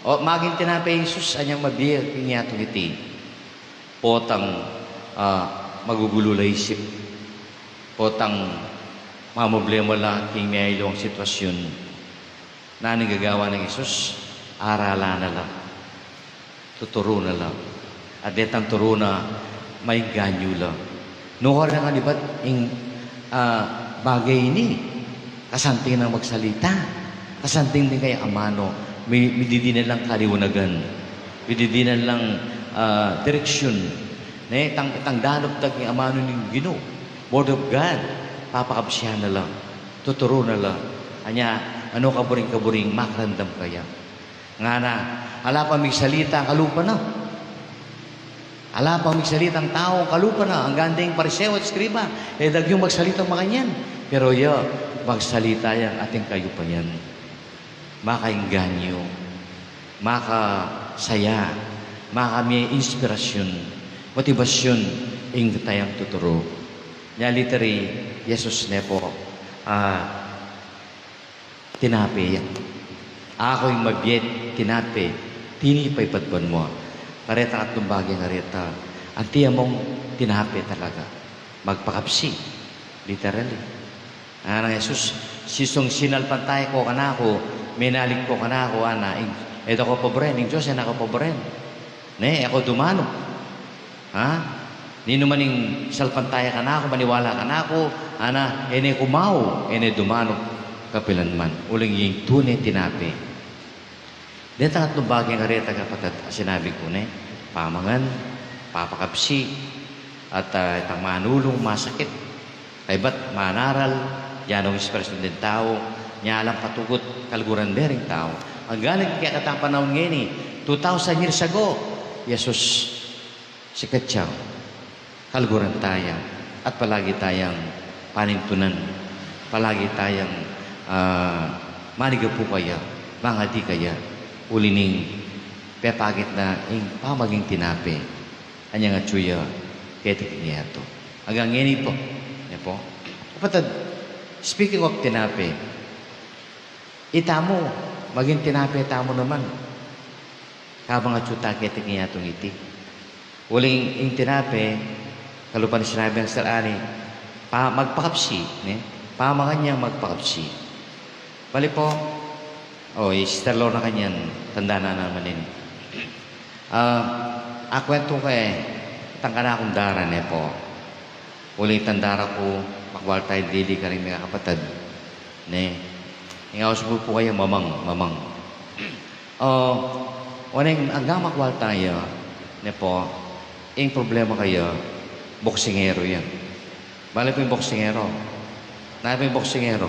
o maging tinape Jesus, anyang mabie king yatung iti. Potang, ah, magugulu la isip. Potang mamublema la king miayaliwang sitwasyun. Nanu ing gagawa nang Jesus? Aralan na la. Tuturu na la. At detang turu na, maingganyu la. Nukar na nga libat ing, ah, bagay ini, kasanting nang magsalita. Kasanting ding kayang amanu, mi-, mididinan lang kaliwanagan. Mididinan lang, ah, direksyun. Ne, tang, tang danup da king amanu ning Ginu. Word of God, papakabsian na la. Tuturu na la. Anya, anu kaburing-kaburing, makaramdam kaya. Ngana, ala pa migsalita, kalupa na. Ala pa migsalitang tau, kalupa na. Anggang ding Pariseo at eskriba, e da yu magsalita makanyan. Pero ya, magsalita yang atin kayupayan. Makaingganyu, makasaya, makamie inspirasyun, motibasyun, ing tayang tuturu. Nya literal, Jesus ne po, ah, tinape ya. Aku ing mabie tinape, tinipa ibat banua. Kareta at lumbagi kareta. Anti among tinape talaga. Magpakapsi. Literally. Ngana nang Jesus, sisung sinalpantaya ko kanaku, menalig ko kanaku, ana, ing, e da ko pabren, ing Dios e na ko pabren. Ne, e ko dumanup. Ha? Ninu man ing salpantaya kanaku, maniwala kanaku, ana, e ne ku mau, e ne dumanup kapilan man. Uling ing tune tinape. Detang atlung bage kareta, kapatad, a sinabi ku ne, pamangan, papakapsi, at, ah, itang manulung masakit. Kaybat manaral, yan ang inspirasyon ding tau, nya lang patugut, kaluguran de ring tau. Anggang kekatang panaun ngeni, two thousand years ago, Jesus, sikat yang kaluguran taya, at palagi tayang panintunan, palagi tayang, ah, manigapu kaya, mangadi kaya, uli ning pepakit na ing pamaging tinape. Anyang atyu ya keti king yatu. Anggang ngeni po, ne po. Kapatad, speaking of tinape, itamu, maging tinape tamu naman. Kabang atyu ta keti king yatung iti. Uling ing tinape, kalupa ning sinabi nang Sir Ani, pa-, magpakapsi, ne? Pamangan yang magpakapsi. Bali po, o, i Sister Lorna kanyan, tanda na naman ini. Ah, akwentu ke, itang kanakung dara, ne po. Uling itang dara ku, makwal taya dili karing mekakapatad. Ne? Ing aus mu pu kaya, mamang, mamang. O, uling anggang makwal taya, ne po, ing problema kaya, boksingero ya. Bale pu ing boksingero. Nanu pu ing boksingero?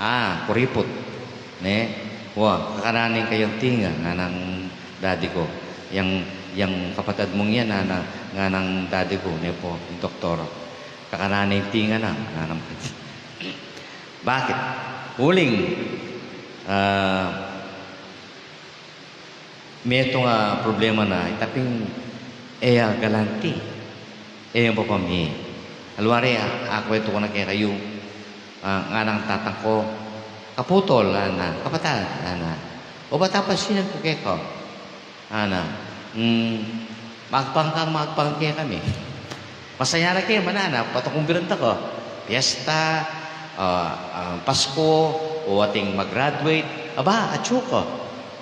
Ah, kuriput. Ne? Wa, kakanan ne kayang tinga, nganang daddy ku. Yang, yang kapatad mung yan, nganang, nganang daddy ku, ne po, ing doktor. Kakanan ne ing tinga na, nganang. Bakit? Uling, ah, metung a problema na, ita pin e ya galanti, e ya mapamie. Alwari, a, akwentu ku na kekayu, a, nganang tatang ku, kaputol, ana, kapatad, ana. O ba, tapansinan ku keka. Ana, mm, magpang kang magpang kekami. Masaya na ke, manana, patukumbiran ta ko. Piyesta, ah, ah, Pasko, o ating mag-graduate. Aba, atsu ko.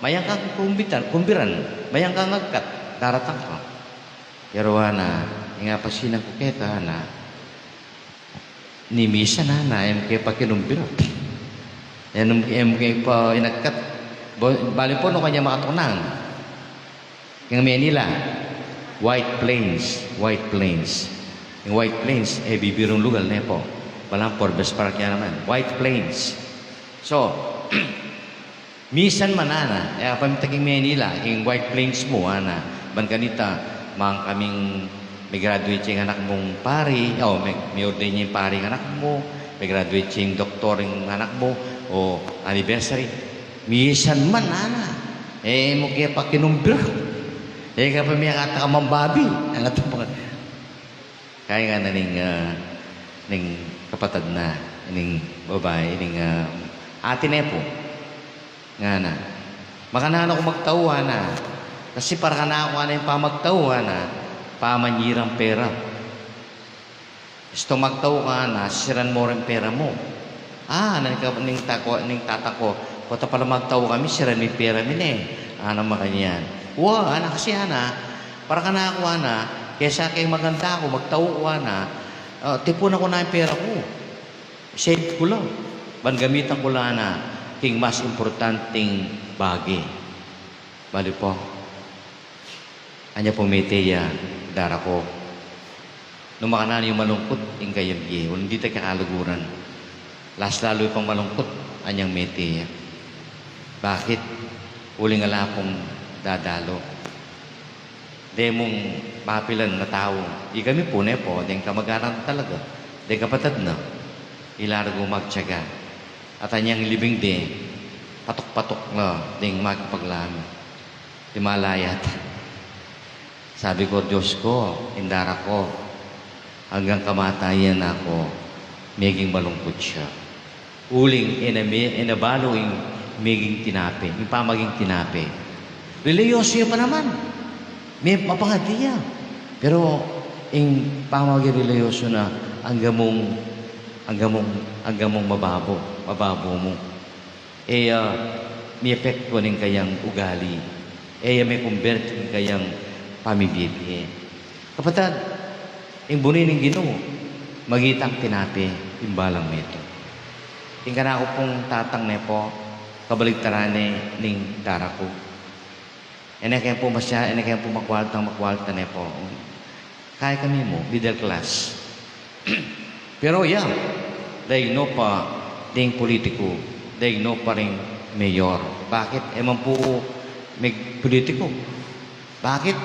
Mayang kang kumbitan, kumbiran. Mayang kang agkat, daratang ko. Pero ana, ing apasinan ku keka, ana, ni misan, ana, e mu ke pa kinumbira. E mu, e mu ke pa inagkat. Bo-, bali pu, nu kanya makatuknang king Manila, White Plains, White Plains. Ing White Plains, e bibirung lugal, ne pu? Balang Forbes Park ya naman. White Plains. So, misan man, ana, e, pamita king Manila, king White Plains mu, ana, ban kanita, mang kaming me-graduate ya ing anak mung pari, o, me-, me-ordain ya ing pari ing anak mu, me-graduate ya ing doktor ing anak mu, o anniversary. Misan man, ana, e mu ke pa kinumbira. E ka pa miyakata ka mambabi. Ana, to pa. Kaya ngana ning, ah, ning kapatad na, ning babai, ning, ah, ati ne pu. Ngana, makananu ku magtau, ana? Kasi para kanaku, ana, ing pamagtau, ana, pamanyirang pera. Istu magtau ka, ana, siran mu ring pera mu. A, ana, ning ka-, ning tako-, ning tatang ku, pota pala magtau kami, siran mi ing pera mi, ne? Ana, makanyan. Wa, ana, kasi, ana, para kanaku, ana, kesa keng maganda ku, magtau ku, ana, ah, tipunan ku na ing pera ku. Save ku la. Ban gamitan ku la, ana, king mas importanteng bage. Bale pu, anya pung mete ya, darako. Nung makananu yung malungkut ing kayang bie, uling dita kekaluguran. Las lalu pang malungkut anyang mete ya. Bakit? Uling ala pung dadalu. Demung mapilan na tau. Ikami pu, ne pu, deng kamag-anak na talaga, deng kapatad na, ila reng magtiyaga. At anyang libing de, patuk-patuk na deng makipaglalam. Di malayat. Sabi ku, Dios ku, ing darako, anggang kamatayan na ku, meging malungkut ya. Uling e na me-, e na balu ing meging tinape, ing pamaging tinape. Relihiyoso ya pa naman. Me-, mapangadi ya. Pero ing pamaging relihiyoso na, angga mung, angga mung, angga mung mababo, mababo mu. E ya, ah, miepektuan ing kayang ugali. E ya, ah, mekumberte ing kayang pamibie-bie. Kapatad, ing buni ning Ginu, magitang tinape ing balang metung. Ing kanaku pung tatang, ne pu, kabaligtaran ne ning darako. E ne keng pu masya, e ne keng pu makwaltang makwalta, ne pu. Kaya kami mu, middle class. Pero ya, daignu pa ding politiku, daignu pa ring mayor. Bakit? E man pu megpolitiku. Bakit?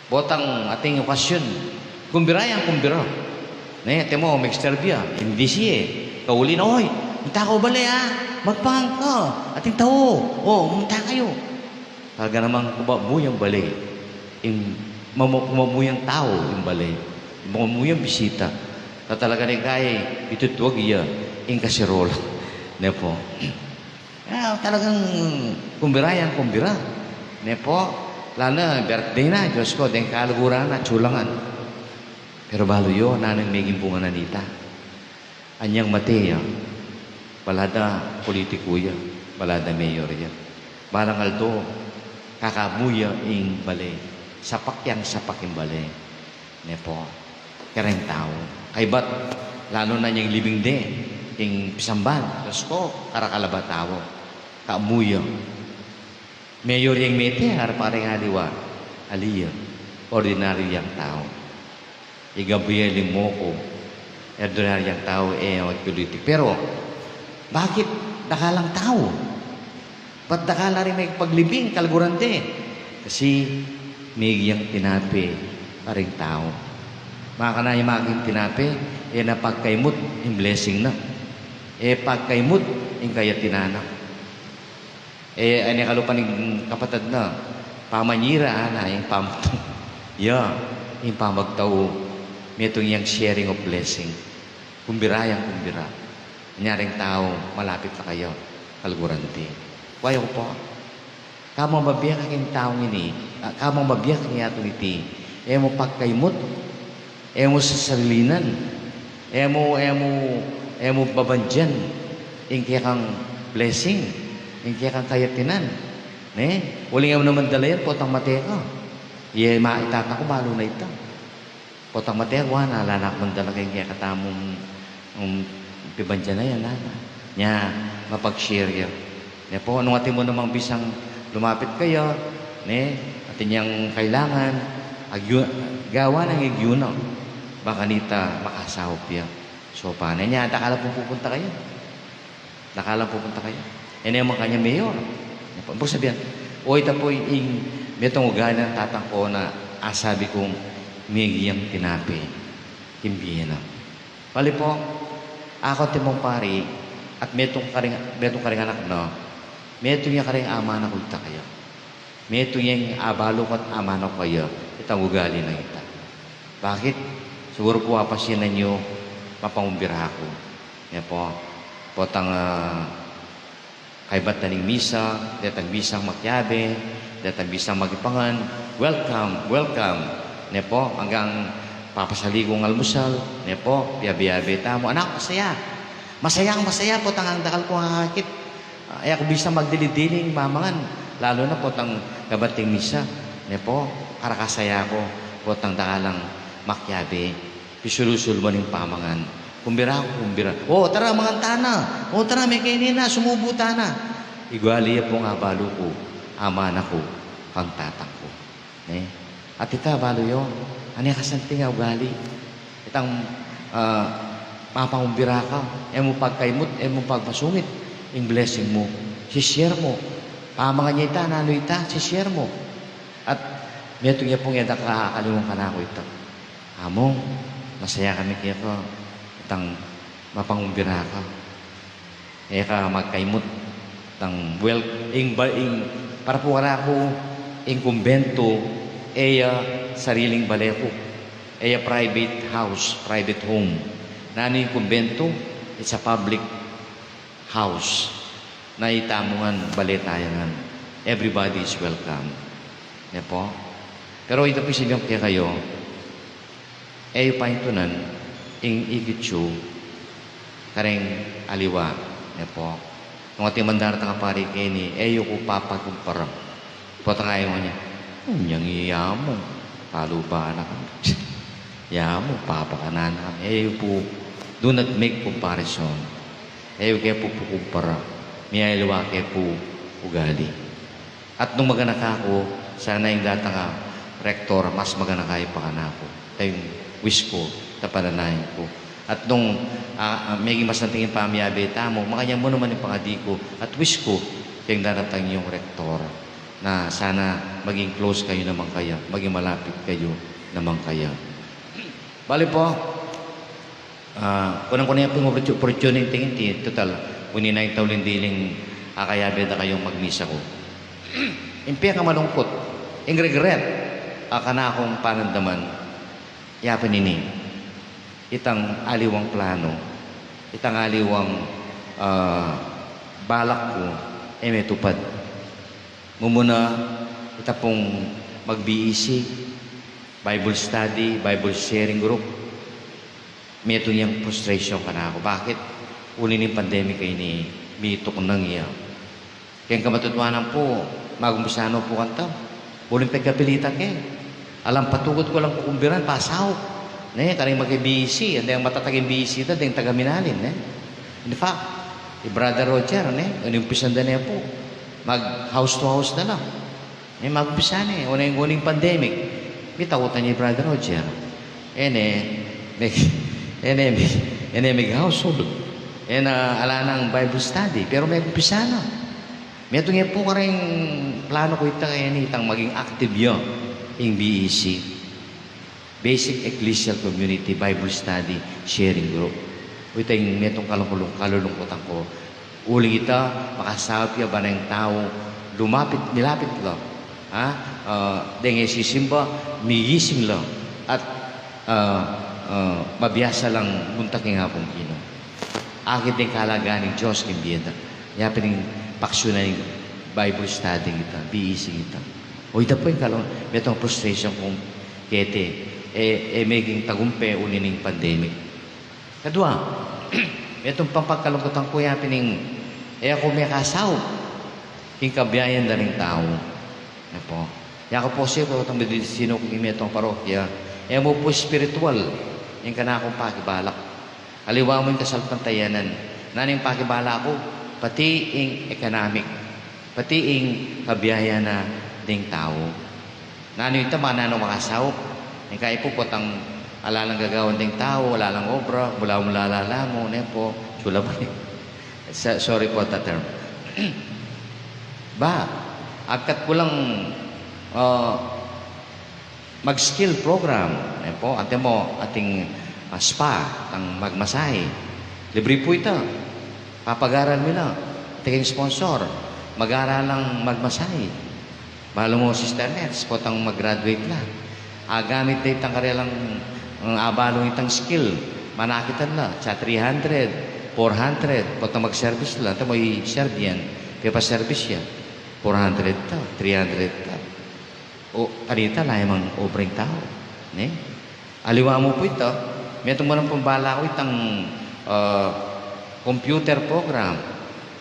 Botang ating okasyon, kumbira yang kumbira. Ne, atin mu, megserbi ya, M D C A, kauli na, "Oy, munta kayu bale, a? Magpang ka, ating tau, o, munta kayu." Talaga namang kumamu yang bale, ing, mamu-, kumamu yang tau ing bale, kumamu yang bisita. Talaga ning kaya, itutwag ya ing kaserola. Ne pu. Ah, talagang kumbira yang kumbira. Ne pu, lalu na birthday na, Dios ku, deng kaluguran na, atsu la ngan. Pero balu yu, nanung meging bunga na nita? Anyang mate ya, bala da politiku ya, bala da mayor ya. Balang aldo, kakamu ya ing bale, sapak yang sapak ing bale. Ne pu, kareng tau. Kaybat, lalu na nyang libing de, ing pisamban, Dios ku, karakal a ba tau. Kamu ya. Mayor yang mete, harap karing aliwa. Ali ya. Ordinaryu yang tau. Igabu ya ling moku. Ordinaryu yang tau, e, magpolitik. Pero, bakit dakal lang tau? Ba't dakal la ring mepaglibing, kaluguran de? Kasi miging tinape karing tau. Makananu ya maging tinape, e na pagkaimut ing blessing na. E pagkaimut ing kayatinan na. E, e ne kalupa ning kapatad na, pamanyira, ana, ing pamagtau. Ya, ing pamagtau, metung yang sharing of blessing. Kumbira yang kumbira. Anya ring tau, malapit na kaya, kaluguran de. Kaya ku pu. Kamang mabiasa king taung ini, ah, kamang mabiasa king yatung iti, e mu pagkaimut, e mu sasarilinan, e mu, e mu, e mu babandian ing kekang blessing, ing kekang kayatinan, ne? Uling e mu naman dala yan, potang mate ka. Iya, ma-, itata ku, balu na ita. Potang mate ku, ala na ku mandala king kekatamung, um, pibandian na yan, ala na. Nya, mapag-share ya. Ne po, nung atin mu namang bisang lumapit kaya, ne, atin yang kailangan, agyu-, gawa nang agyu na. Bang kanita makasaup ya. So, pane nya, dakal pung pupunta kaya. Dakal pung pupunta kaya. E ne makanyan mayor. Ibig sabihin, o, ita pu ing metung ugali nang tatang ku na asabi kung miging tinape king bie na. Bale pu, aku antimong pari, at metung karing, metung karing anak na, metung ya karing ama na ku ita kaya. Metung yang abalu ku at ama na ku kaya, itang ugali nang ita. Bakit? Siguru pu apasyanan yu, mapangumbira ku. Ne po, potang, ah, kaybat na ning misa, detang misang makiabe, detang misang magipangan, welcome, welcome. Ne po, anggang papasali kung almusal, ne po, piabe-abe tamu. Anak, masaya. Masayang masaya, potang dakal kung akakit. Ah, e ku bisa magdili-diling mamangan, lalu na potang gabat ing misa, ne po, karakasaya ku, potang dakal lang makiabe, pisulusul mu ning pamangan. Kumbira ku, kumbira. O, tara, mangan tana. O, tara, mekeni na, sumubu tana. Ugali ya pung abalu ku, ama na ku, kang tatang ku. Ne? At ita, balu yu, ane kasanting a ugali. Itang, ah, mapangumbira ka, e mu pagkaimut, e mu pagmasungit, ing blessing mu, si-share mu. Pamangan ya ita, nanu ita, si-share mu. At metung ya pung e da ka akaliwan kanaku ita. Among, masaya kami keka, itang mapangumbira ka. E ka magkaimut, tang, well, ing ba-, ing, para pu kanaku, ing kumbentu, e ya sariling bale ku, e ya private house, private home. Nanu ing kumbentu? It's a public house. Na itamu ngan, bale taya ngan. Everybody is welcome. Ne po? Pero ita pu ing sabian ku kekayu, e yu paintunan ing ikit yu kareng aliwa, ne po. Nung atin man daratang a pari keni, e yu ku papakumpara. Potang e yu ngan, "Hmm, yang iya mu, paluban na ka." Iya mu, papakanan na ka. E yu pu, do not make comparison. E yu ke pu pakumpara. Miyaliwa ke pu ugali. At nung maganaka ku, sana ing datang a rektor, mas maganaka ya pa kanaku. Ita ing wish ku, ita panalangin ku. At nung, ah, ah, meging mas anting ing pamiyabe tamu, makanyan mu naman ing pangadi ku. At wish ku, keng daratang yung rektor, na sana maging close kayu naman kaya, maging malapit kayu naman kaya. Bale po, ah, kunan ku ne pu ing opportu-, opportunity ing iti, total, uli na ing tauling diling akayabe da kayung magmisa ku. Ing pekamalungkut, ing regret, a kanakung panandaman, ya pin ini, itang aliwang plano, itang aliwang, ah, balak ku, e metupad. Mumuna, ita pung mag-B E C, Bible study, Bible sharing group, metung yang frustration kanaku. Bakit? Uli ning pandemic a ini, mituknang ya. Keng kamatutuanan pu, magumpisa no pu kanita. Buling pagkapilitan ke. Alang patugut ku lang kukumbiran, pasaup. Ne, karing mag-B E C, deng matatag ing B E C ta, deng taga-Minalin, ne. In fact, i Brother Roger, ne, inimpisan da ne pu. Mag-house to house na la. E, magumpisa ne, o, neng uling pandemic. Mitakutan ya i Brother Roger. E ne, meg-, e ne, meg-, e ne, meg-household. E na, ala nang Bible study, pero megumpisa na. Metung ya pu kareng plano ku ita, e ne, itang maging active ya ing B E C. Basic Ecclesial Community Bible Study Sharing Group. O, ita ing metung kalungkulung-, kalulungkutan ku. Uling ita, makasaup ya ba neng tau lumapit, milapit la. Ha? Ah, deng e sisimba, migising la. At, ah, ah, mabiasa lang munta king Apung Ginu. Akit deng kalagaan ning Dios king bie da. Ya pin ing paksyu na ning Bible study ngita, B E C ngita. O ita pu ing kalung, metung frustration kung keti, e, e meging tagumpe uli ning pandemic. Kadua, metung pang pagkalungkutan ku ya pin ing e ku mekasaup king kabiayan da ring tau. Yan pu. Ya ku pu, sir, ku itang medisinu ku king metung parokya, e mu pu espiritual ing kanakung pakibalak. Aliwa mu ing kasalpantayanan. Nanu ing pakibala ku, pati ing economic, pati ing kabiayan na ding tau. Nanu ita, makananu makasaup? Ing kayi pu, potang ala lang gagawan ding tau, ala lang obra, mula-mula ala mu, ne pu, sula pa. Sa-, sorry pu, ta term. Ba, agkat ku lang, ah, mag-skill program, ne pu, ante mu, ating, ah, spa, tang magmasahe. Libre pu ita. Papagaral mi la. Ating sponsor, mag-aral lang magmasahe. Balu mu, Sister Nets, potang mag-graduate la. Agamit da itang karelang, mm, abalu itang skill. Manakitan la, sa three hundred, four hundred, potang mag-service la. Ante mu, i-serve yan. Pepa-service ya. Four hundred ta, three hundred ta. O, arita, ala ya mang obra ing tau, ne? Aliwa mu pu ita, metung mu nang pambala ku itang, ah, computer program,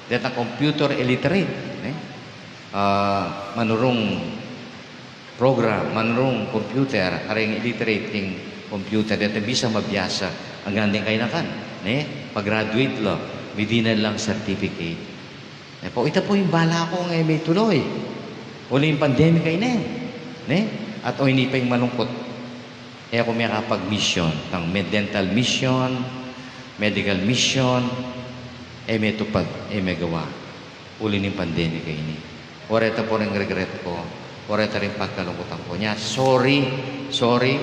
detang computer illiterate, ne? Ah, manurung program, manurung computer, kareng illiterate king computer, detang bisa mabiasa, anggang ding kainakan, ne? Pag-graduate la, midinan lang certificate. Ne pu, ita pu ing bala ku ngan e mituluy. Uli ing pandemic a ini, ne? At o ini pa ing malungkut. E ku mekapag-mission, tang med-, dental mission, medical mission, e metupad, e megawa. Uli ning pandemic a ini. Oreta pu ring regret ku, oreta ring pagkalungkutan ku. Nya, sorry, sorry,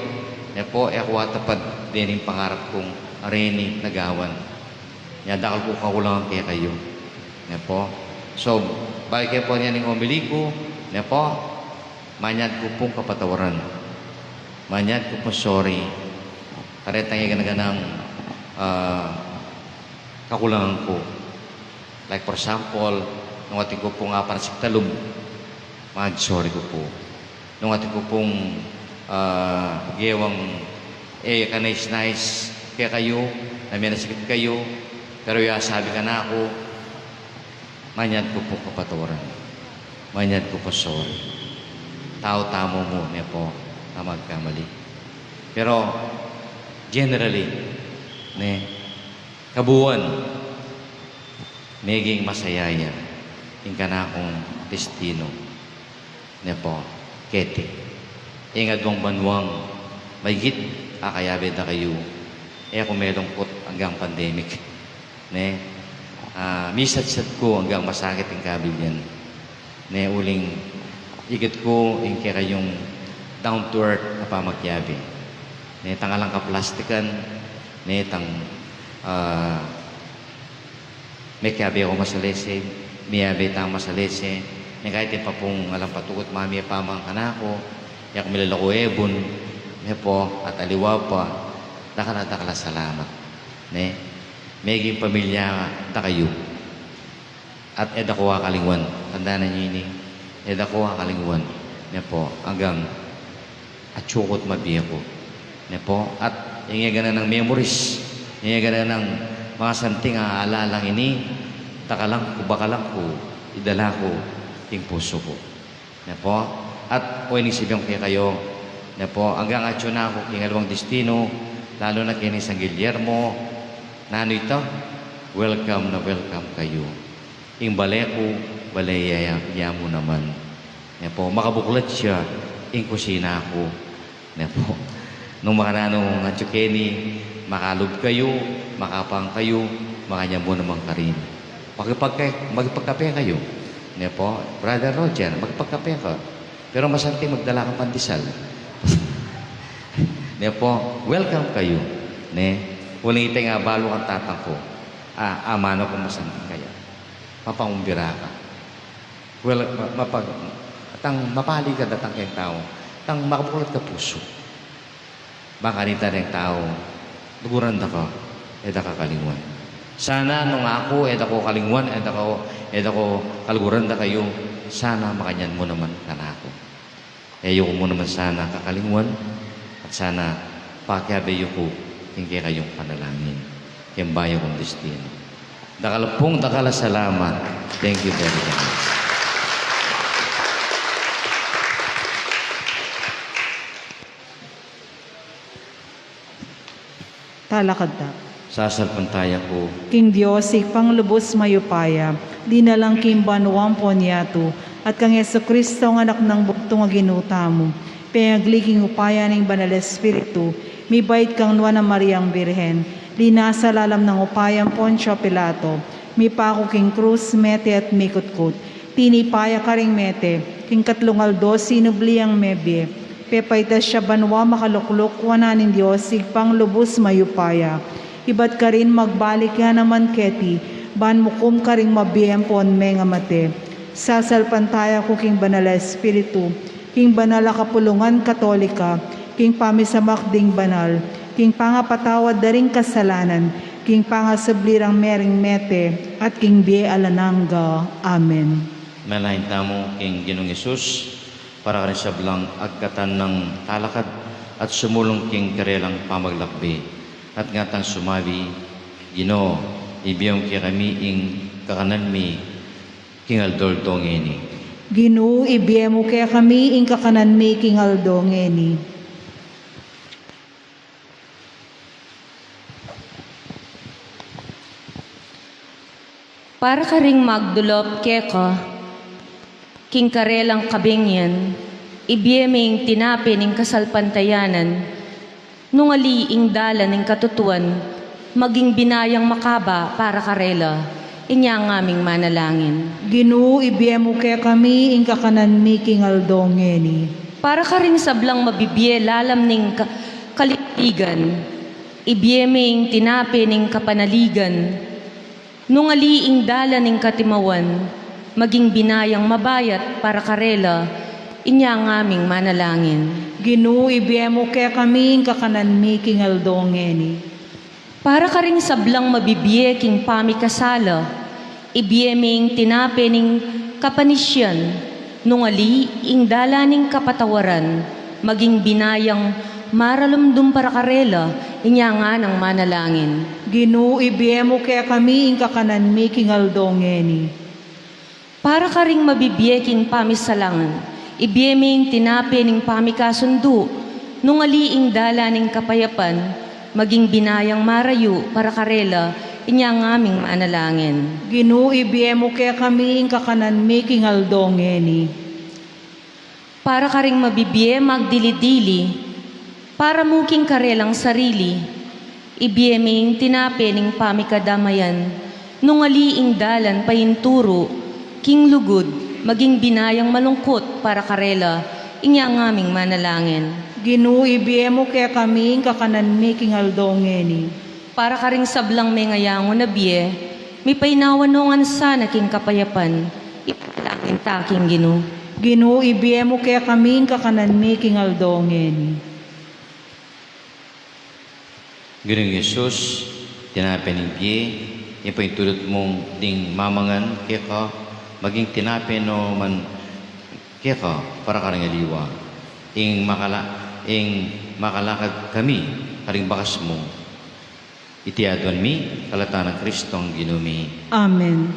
ne pu, e ku atupad dening pangarap kung areni nagawan. Nya, dakal kung kakulangan kekayu. Ne pu. So, bayu ke pu nya ning homily ku, ne pu, manyad ku pung kapatawaran. Manyad ku pung sorry. Karetang e gana-ganang, ah, kakulangan ku. Like, for example, nung atin ku pung aparan siktalum, mag-sorry ku pu. Nung atin ku pung, ah, gewang e kanais-nais kekayu, na menasakit kayu, pero e asabi kanaku, manyad ku pung kapatawaran. Manyad ku pung sorry. Tau tamu mu, ne pu, a magkamali. Pero, generally, ne, kabuuan, meging masaya ya ing kanakung destino. Ne pu, keti. Ing aduang banuang maigit a kayabe da kayu, e ku melungkut anggang pandemic. Ne, ah, misatsat ku anggang masakit ing kabilyan. Ne, uling igat ku ing kekayung down to earth a pamakiabe. Ne, tang alang kaplastikan, ne, tang, ah, mekiabe ku masalese, miyabe tang masalese, ne, kaybat pung alang patukut mamie pamang kanaku, e ku milalaku ebun, ne pu, at aliwa pa, dakal a dakal a salamat, ne, meging pamilya da kayu. At e da ku akalingwan, tandanan yu ini, e da ku akalingwan, ne pu, anggang atsu ku't mabie ku. Ne pu, at ing e ganang memories, ing e ganang mga santing a alalang ini, dakalan ku, bakalan ku, idala ku king pusu ku. Ne pu, at o ini sabian ku kekayu, ne pu, anggang atsu na ku king aliwang destino, lalu na keni San Guillermo, nanu ita, welcome na welcome kayu. Ing bale ku, bale ya, ya mu naman. Ne pu, makabuklat ya ing kusina ku. Ne pu, nung makananu ngan atsu keni, makalub kayu, makapang kayu, makanyan mu naman karin. Makipagka-, makipagkape kayu. Ne pu, Brother Roger, makipagkape ka. Pero masanting magdala kang pandesal. Ne pu, welcome kayu. Ne, uling ita ing abalu kang tatang ku. A, amanu kung masanting kaya. Mapangumbira ka. Well, ma-, mapag-, tang mapali ka datang keng tau, tang makabuklat ka pusu. Bang kanita reng tau, luguran da ka, e da ka kalingwan. Sana nung aku, e da ku kalingwan, e da ku, e da ku kaluguran da kayu, sana makanyan mu naman kanaku. E yu ku mu naman sana kakalingwan, at sana pakiabe yu ku king kekayung panalangin, king bayu kung destino. Dakal pung dakal a salamat. Thank you very much. Talakad ta. Sasalpantaya ku king Dios, Ibpang lubus mayupaya, dinalang king banua ampon yatu, at kang Jesucristo, a Anak nang bugtung a Ginu tamu, pengagli king upaya ning Banal Espiritu, mibait kang Nuan a Mariang Birhen, linasa lalam nang upaya nang Poncio Pilato, mipaku king krus, mete at mikutkut, tinipa ya karing mete, king katlung aldo sinubli yang mebie, pepaitas ya banua, makalukluk wanan ning Dios Ibpang lubus mayupaya. Ibat karin magbalik ya naman keti, ban mukum karing mabie ampon mengamate. Sasalpantaya ku king Banal a Espiritu, king banal a kapulungan Katolika, king pamisamak ding banal, king pangapatawad da ring kasalanan, king pangasubli rang mering mete, at king bie alang angga. Amen. Manalangin tamu king Ginung Jesus para karing sablang agkatan nang talakad at sumulung king karelang pamaglakbe. At ngatang sumabi, Ginu, ibie mu kekami ing kakanan mi king aldo-aldo ngeni. Ginu, ibie mu kekami ing kakanan mi king aldo ngeni. Para karing magdulop keka king karelang kabengian, ibie me ing tinape ning kasalpantayanan, nung ali ing dalan ning katutuan, maging binayang makaba para karela. Inya ngaming manalangin. Ginu, ibie mu kekami ing kakanan mi king aldo ngeni. Para karing sablang mabibie lalam ning ka-, kalitigan, ibie me ing tinape ning kapanaligan, nung ali ing dalan ning katimawan, maging binayang mabayat para karela. Inya ngaming manalangin. Ginu, ibie mu kekami ing kakanan mi king aldo ngeni. Para karing sablang mabibie king pamikasala, ibie me ing tinape ning kapanisian, nung ali ing dalan ning kapatawaran, maging binayang maralumdum para karela. Inya nganang manalangin. Ginu, ibie mu kekami ing kakanan mi king aldo ngeni. Para karing mabibie king pamisalangan, ibie me ing tinape ning pamikasundu, nung ali ing dalan ning kapayapan, maging binayang marayu para karela. Inya ngaming manalangin. Ginu, ibie mu kekami ing kakanan mi king aldo ngeni. Para karing mabibie magdili-dili, para mu king karelang sarili, ibie me ing tinape ning pamikadamayan, nung ali ing dalan painturu king lugud, maging binayang malungkut para karela. Inya ngaming manalangin. Ginu, ibie mu kekami ing kakanan mi king aldo ngeni. Para karing sablang mengayangu na bie, mipainawa no ngan sana king kapayapan. Ipanalangin ta king Ginu. Ginu, ibie mu kekami ing kakanan mi king aldo ngeni. Ginung Jesus, tinape ning bie, ing paintudut mu ding mamangan keka, maging tinape no man keka para karing aliwa. Ing makala-, ing makalakad kami karing bakas mu. Iti aduan mi, kalatan nang Kristong Ginu mi. Amen.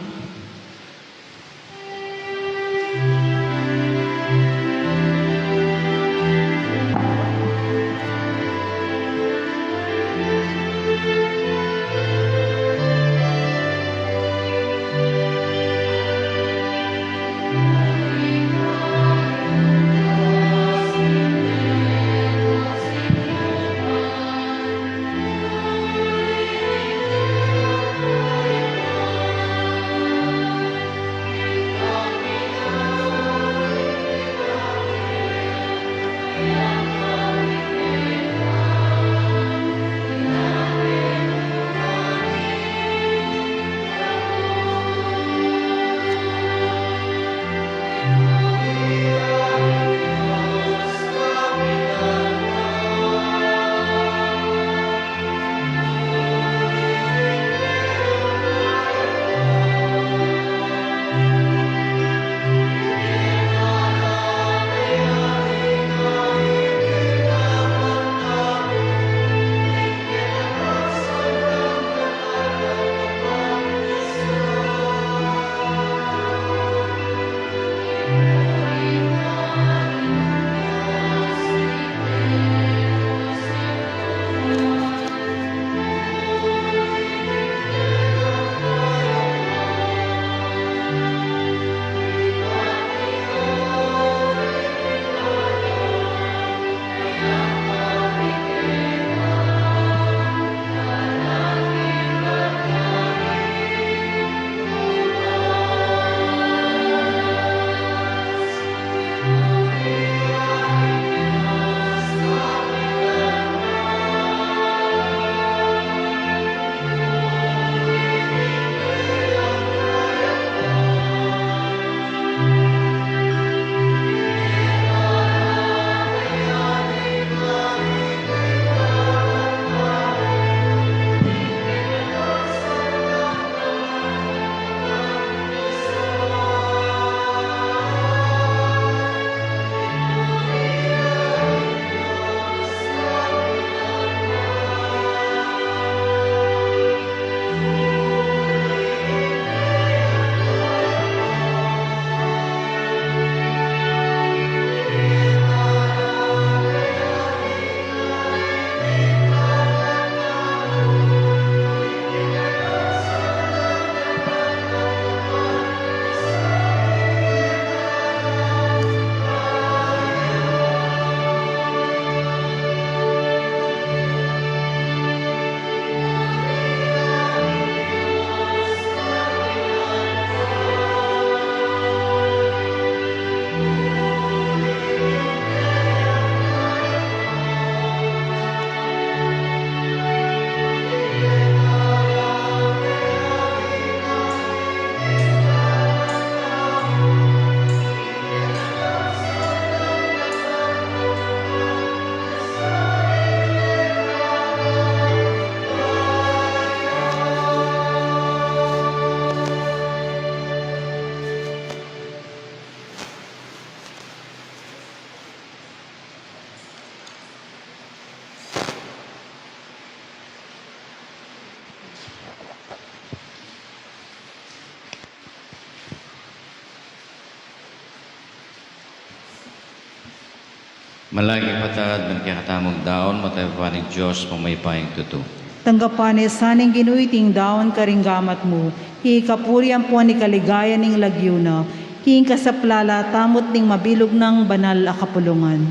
Malaking patad, ban kekatamung daun, matayupan ning Dios, mamayupayang tutu. Tanggapan na sa ning Ginu iting daun karing gamat mu, king kapurian ampon kaligayan ning lagyu na, king kasaplalan tamu at ning mabilug nang banal a kapulungan.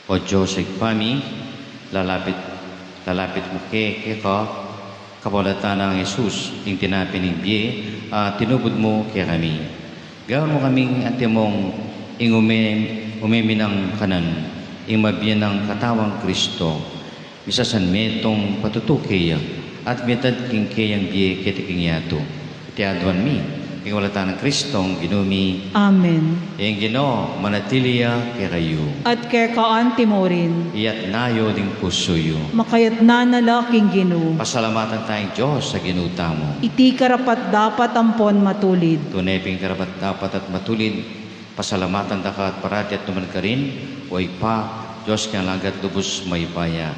O Dios, Ibpa mi, lalapit, lalapit mu ke, keka, kapamilatan nang Jesus, ing tinape ning bie, a tinubud mu kekami. Gawan mu kaming antimong ing ume-, umeminang kanan, ing mabie nang Katawang Kristo, misasanmetung patutu keya, at mitad king keyang bie keti king yatu. Iti aduan mi, king kapamilatan nang Kristong Ginu mi. Amen. Ing Ginu manatili ya kekayu. At keka antimurin. Iyatas yu ding pusu yu. Makayatas na la king Ginu. Pasalamatan taya ing Dios a Ginu tamu. Iti karapat-dapat ampon matulid. Tune pin karapat-dapat at matulid, pasalamatan da ka at parati at nukarin man, O Ibpa, Dios king alang angga at lubus mayupaya.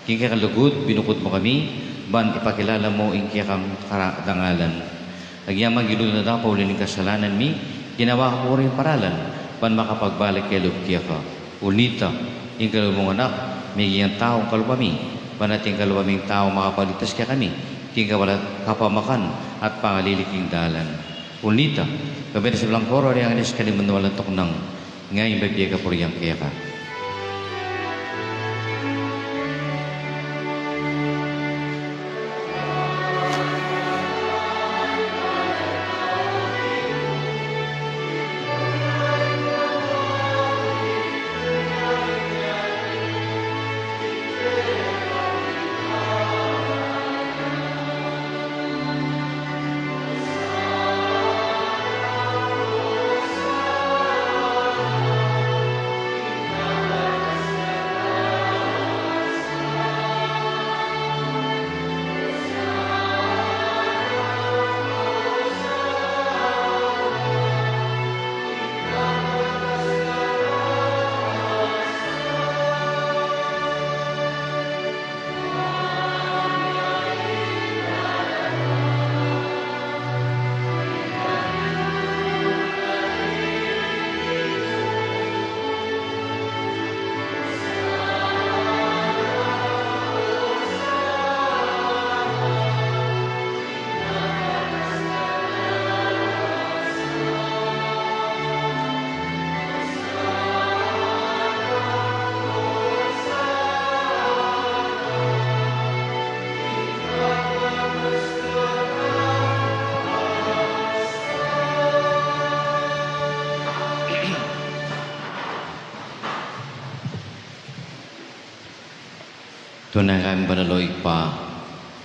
King kekang lugud, binukud mu kami, ban ipakilala mu ing kekang kara-, karangalan. Agyang ginulang da ka pauli ning kasalanan mi, ginawa mu ring paralan, ban makapagbalik kaya lub keka. Uli na nita, ing kaluguran mung Anak, miging taung kalupa mi, ban ating kalupa ming tau makapagligtas kekami, king kawalan kapamakan at pangalili king dalan. Uli na nita, kayabe ning sablang koro, ring angel, ing kaliman walang tuknang, ngeni at kapilan kapurian keka. Tune kang banal, O Ibpa,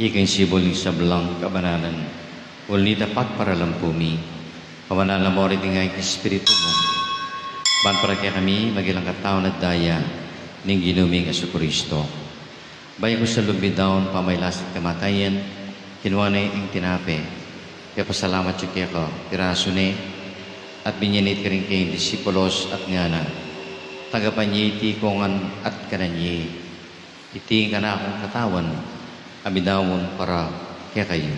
ika ing sibul ning sablang kabanalan. Uli na nita, pagparalan pu mi, kabanalan mu ring Espiritu mu, ban para kekami maging katawan at daya ning Ginu ming Jesucristo. Bayu ku sa lub midaun pamagmula king kamatayan, kinua ne ing tinape, pepasalamat ya keka, pirasu ne, at binye ne iti karing kayang disipulos at ngana: Tanggapan ye iti ikayu ngan at kanan ye. Iti ing kanakung katawan, a midaun para kekayu.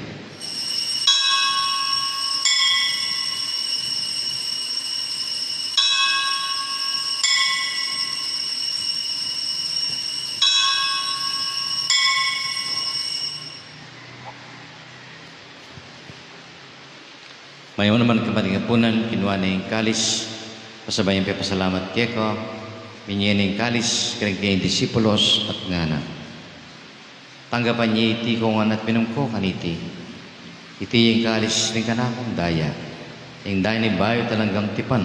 Mayap naman, kapatad, king apunan, kinua ne ing kalis, pasabayan pepasalamat keka, binye ne ing kalis karing kayang disipulos at ngana: Tanggapan ye iti ikayu ngan at minum kayu kaniti. Iti ing kalis ning kanakung daya, ing daya ning bayu at alang anggang tipan,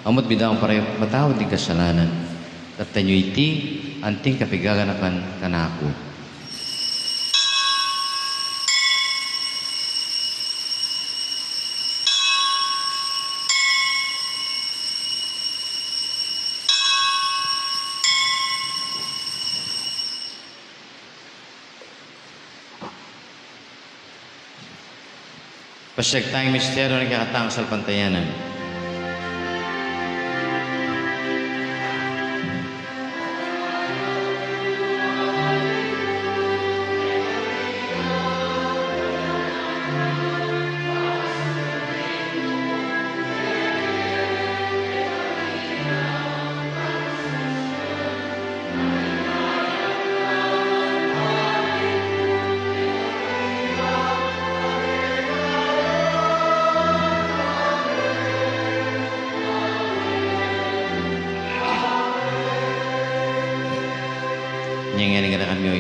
a mitmu para ipatawad king kasalanan. Tatangan yu iti anting kapiganakan kanaku. Pasyag taya ing misteryu ning kekatang kasalpantayanan.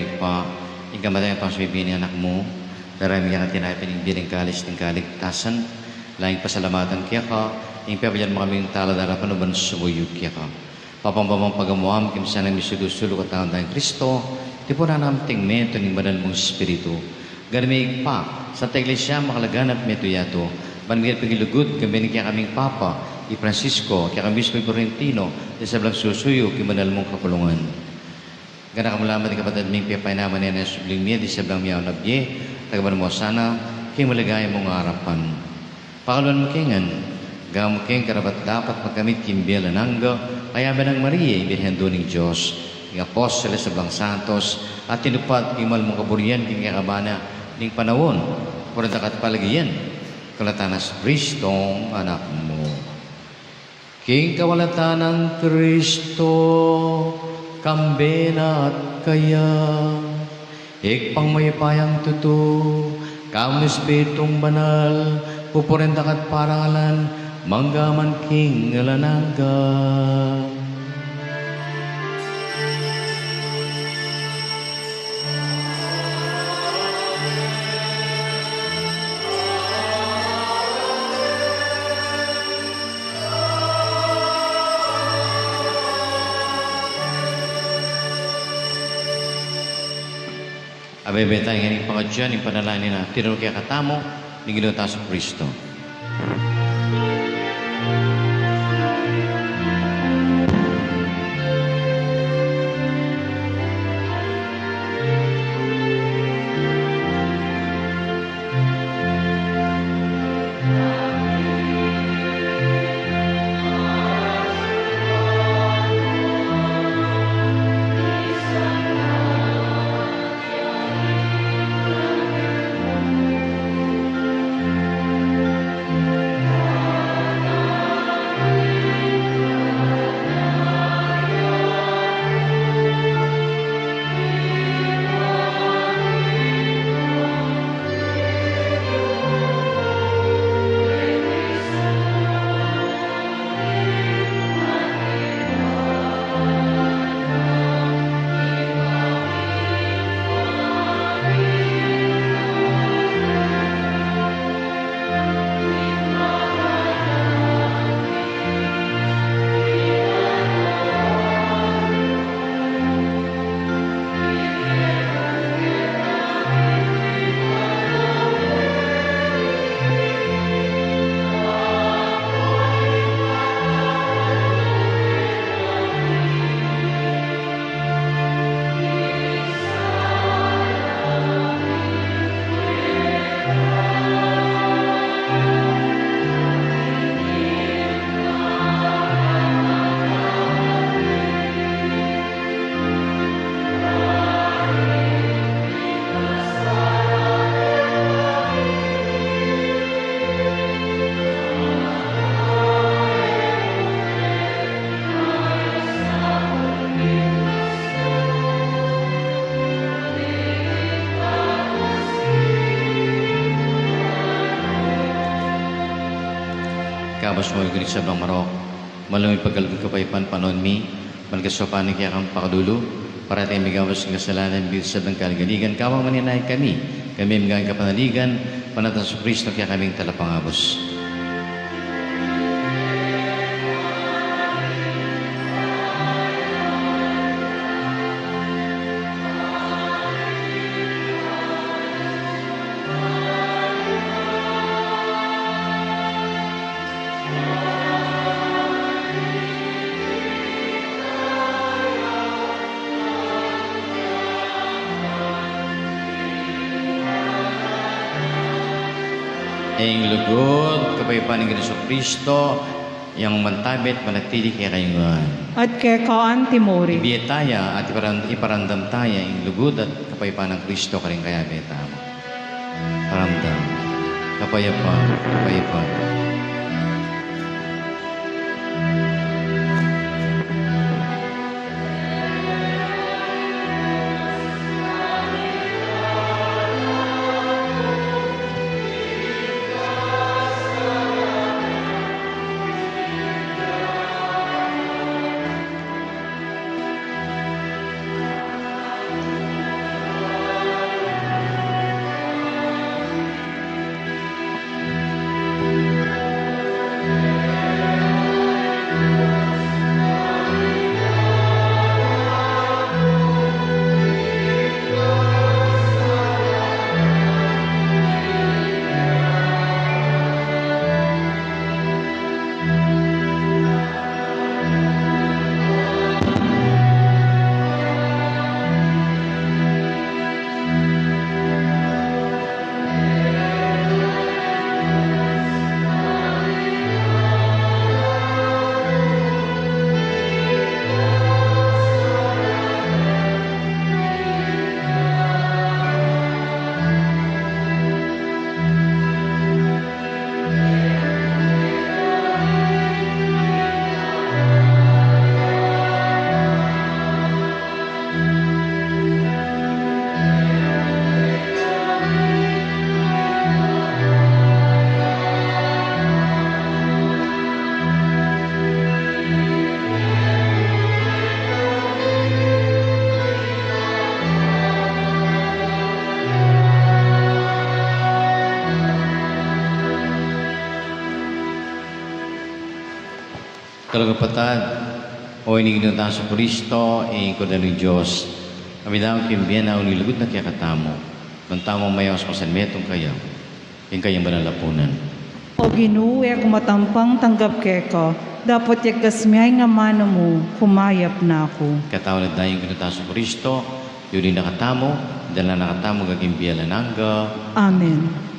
Ibpa, ing kamatayan at pamanasan ning Anak mu, darame keka ing tinapa ning bie at ing kalis ning kaligtasan, lalu pasalamatan keka, ing pepabie mu kaming talad a panuban sumuyu keka. Papang bamang pagamuan, kimsa nang misulu-sulu katawan dang Kristo, tipunan na kami ning meto ning Banal mung Espiritu. Gani me Ibpa, Santa Iglesia mu a kalaganap at meto yatu, ban migay pigilugud, kambe ning kekaming Papa, i Francisco, kekami mismu i Florentino, at sablang susuyu, king banal mung kapulungan. Gana kamu la man ing kapatad ming pepaynaman ne na subling mie, at sablang miyaun a bie, tagapan mu sana, king maligaya mung arapan. Pakaluan mu kami ngan, gawan mu kaming karapat-dapat magkamit king bie alang angga, kayabe nang Maria, Birhen Indu ning Dios, king apostoles, sablang santos, a tinupad ing mal mung kaburian king kekaban ning panaun, purian da ka at palagian, kawalatan na Jesucristo, Anak mu. King kawalatan nang Kristo, kambe na at kaya, Ibpang mayupayang tutu, kayabe ning Espiritung Banal, pupurian da ka at parangalan, mangga man king alang angga. Abebe tamu ngan ing pangadyu ning panalangin a tinuru kekatamu ning Ginu tang Jesucristo. Kabus mu, Ginu, king sablang marok, malam ing pagkalub king kapayapan, panaun mi, ban kasaupan ning kekang pakalulu, parati migawas king kasalanan, bigyan sablang kaligaligan, kawang maninaya kami, kami migawa king kapanaligan, banal nang Jesucristo, kekaming talapangabus. Ing lugud, kapayapan ning Ginu Jesucristo, yang mantabe at manatili kekayu ngan. At keka antimurin. Ibie taya at iparan-, iparamdam taya ing lugud at kapayapan nang Kristo karing kayabe tamu. Paramdam. Kapayapan, kapayapan. Talaga patad, o ini Ginu tang Jesucristo, ing Kordero ning Dios, a midaun king bie na uli lugud na kekatamu, ban tamu mayaus masanmetung kaya, king kayang banal a punan. O Ginu, e ku matampang tanggap keka, dapot yagkas me ing amanu mu, kumayap na ku. Katawan at daya ning Ginu tang Jesucristo, uli na katamu, dala na katamu king bie alang angga. Amen.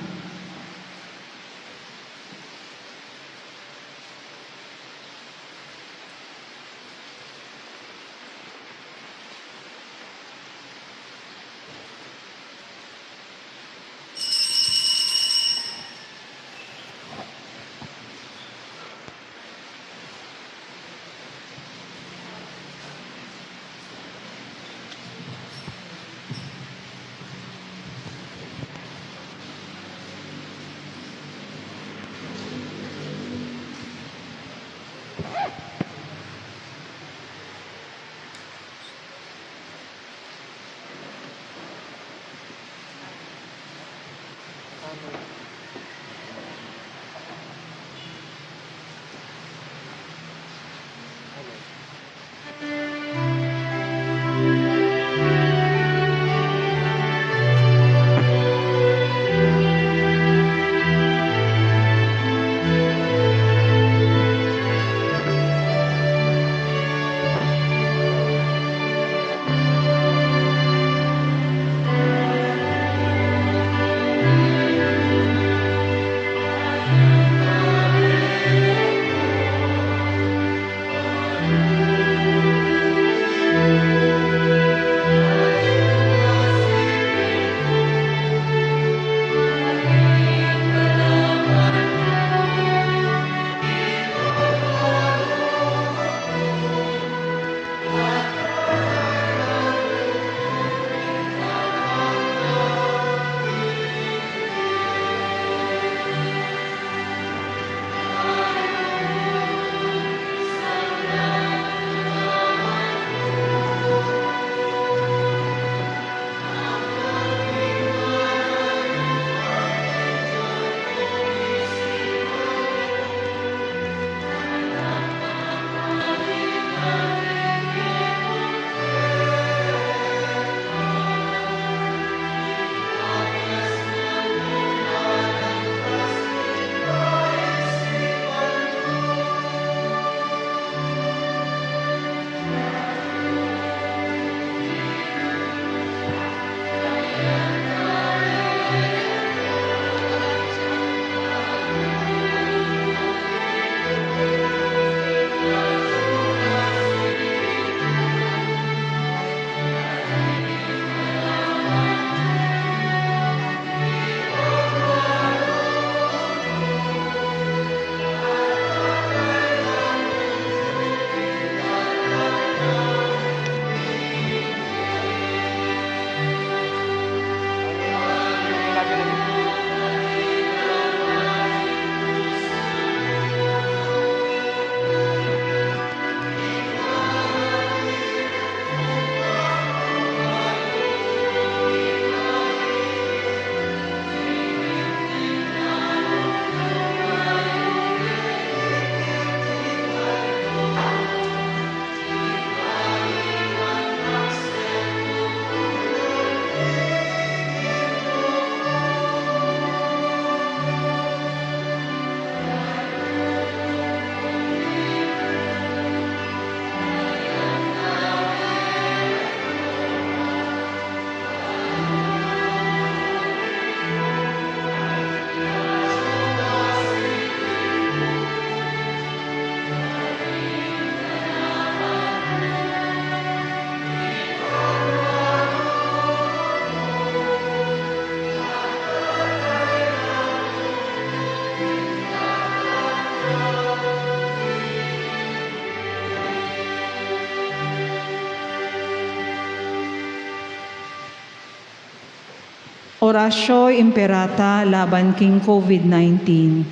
Oratio Imperata laban king COVID nineteen.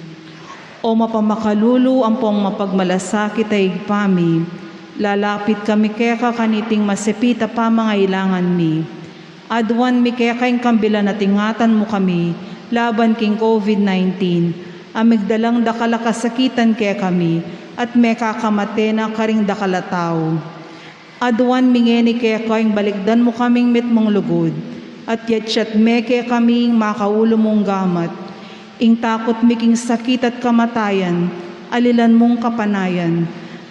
O mapamakalulu ampong mapagmalasakit a Ibpa mi, lalapit kami keka kaniting masapit a pamangailangan mi. Aduan mi keka ing kambilan at ingatan mu kami laban king COVID nineteen, a migdalang dakal a kasakitan kekami, at mekakamate na karing dakal a tau. Aduan mi ngeni keka ing balikdan mu kaming mitmung lugud, at yatsat me kekami ing makaulu mung gamat, ing takut mi king sakit at kamatayan, alilan mung kapanayan.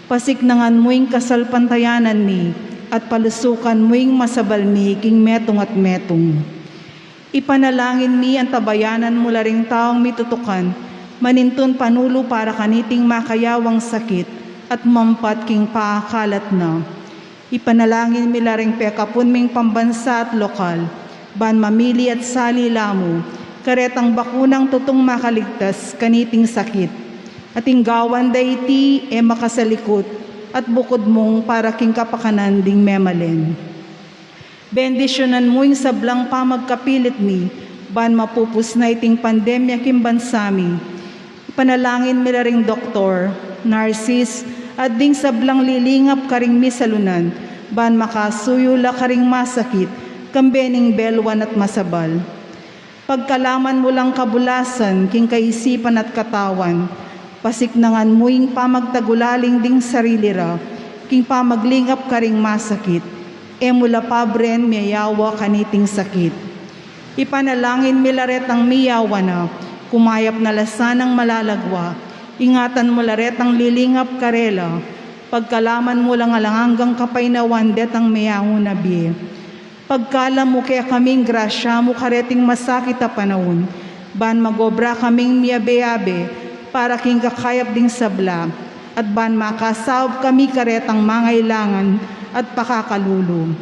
Pasiknangan mu ing kasalpantayanan mi, at palusukan mu ing masabal mi king metung at metung. Ipanalangin mi antabayanan mu la ring taung mitutukan, manintun panulu para kaniting makayawang sakit at mampat king pakalat na. Ipanalangin mi la ring pekapun ming pambansa at lokal, ban mamili at sali la mu karetang bakunang tutung makaligtas kaniting sakit. At ing gawan da iti e makasalikut at bukud mung para king kapakanan ding memalen. Bendisyunan mu ing sablang pamagkapilit mi, ban mapupus na iting pandemya king bansa mi. Ipanalangin mi la ring doktor, narsis, at ding sablang lilingap karing misalunan, ban makasuyu la karing masakit, kambe ning belwan at masabal. Pagkalaman mu lang kabulasan king kaisipan at katawan, pasiknangan mu ing pamagtagulaling ding sarili ra, king pamaglingap karing masakit, e mu la pabren miyayawa kaniting sakit. Ipanalangin mi la retang miyawa na, kumayap na la sanang malalagwa, ingatan mu la retang lilingap karela, pagkalaman mu lang alang anggang kapaynawan detang miyauna bie. Pagkalam mu kekaming grasya mu kareting masakit a panaun, ban magobra kaming miyabe-abe para king kakayap ding sabla, at ban makasaup kami karetang mangailangan at pakakalulu.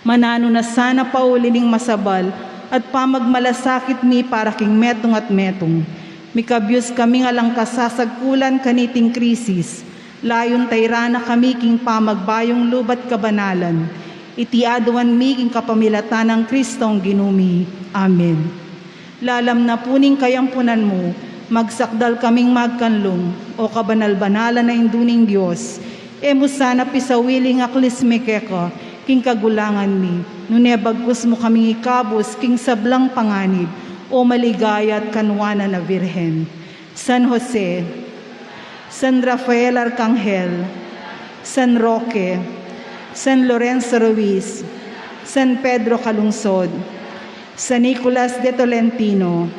Mananu na sana pauli ning masabal at pamagmalasakit mi para king metung at metung. Mikabyus kaming alang kasasagkulan kaniting krisis, layun tairan na kami king pamagbayung luba't kabanalan. Iti aduan mi king kapamilatan nang Kristong Ginu mi. Amen. Lalam na pu ning kayampunan mu, magsakdal kaming magkanlung, o kabanal-banalan a Indu ning Dios. E mu sana pisawili ing aklis mi keka, king kagulangan mi, nune bagkus mu kaming ikabus, king sablang panganib, o maligaya at kanuanan a Virgen. San Jose, San Rafael Arcangel, San Roque, San Lorenzo Ruiz, San Pedro Calungsod, San Nicolas de Tolentino,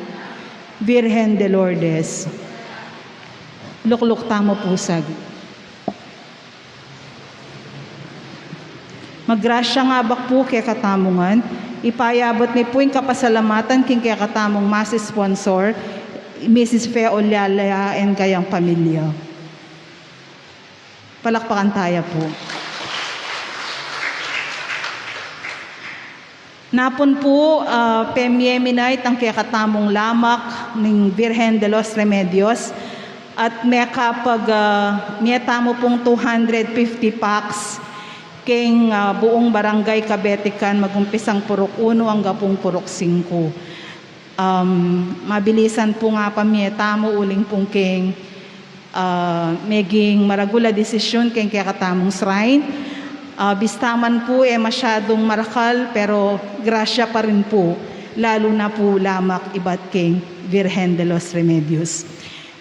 Virgen de Lourdes. Lukluk tamu pu saglit. Magrasyang abak pu kekatamu ngan. Ipayabut mi pu ing kapasalamatan king kekatamung mass sponsor, Missus Fe Oliala and kayang pamilya. Palakpakan taya pu. Napun pu, ah, pemie mi na itang kekatamung lamak ning Virgen de los Remedios, at mekapag, ah, mie tamu pung two hundred fifty packs king, ah, buung barangay Kabetikan, magumpisang purok unu angga pung purok singku. Um, mabilisan pung apamie tamu uling pung king, ah, meging maragul a desisyun keng kekatamung shrine. Ah, bista man pu e masyadung marakal, pero grasya pa rin pu, lalu na pu lamak ibat keng Virgen de los Remedios.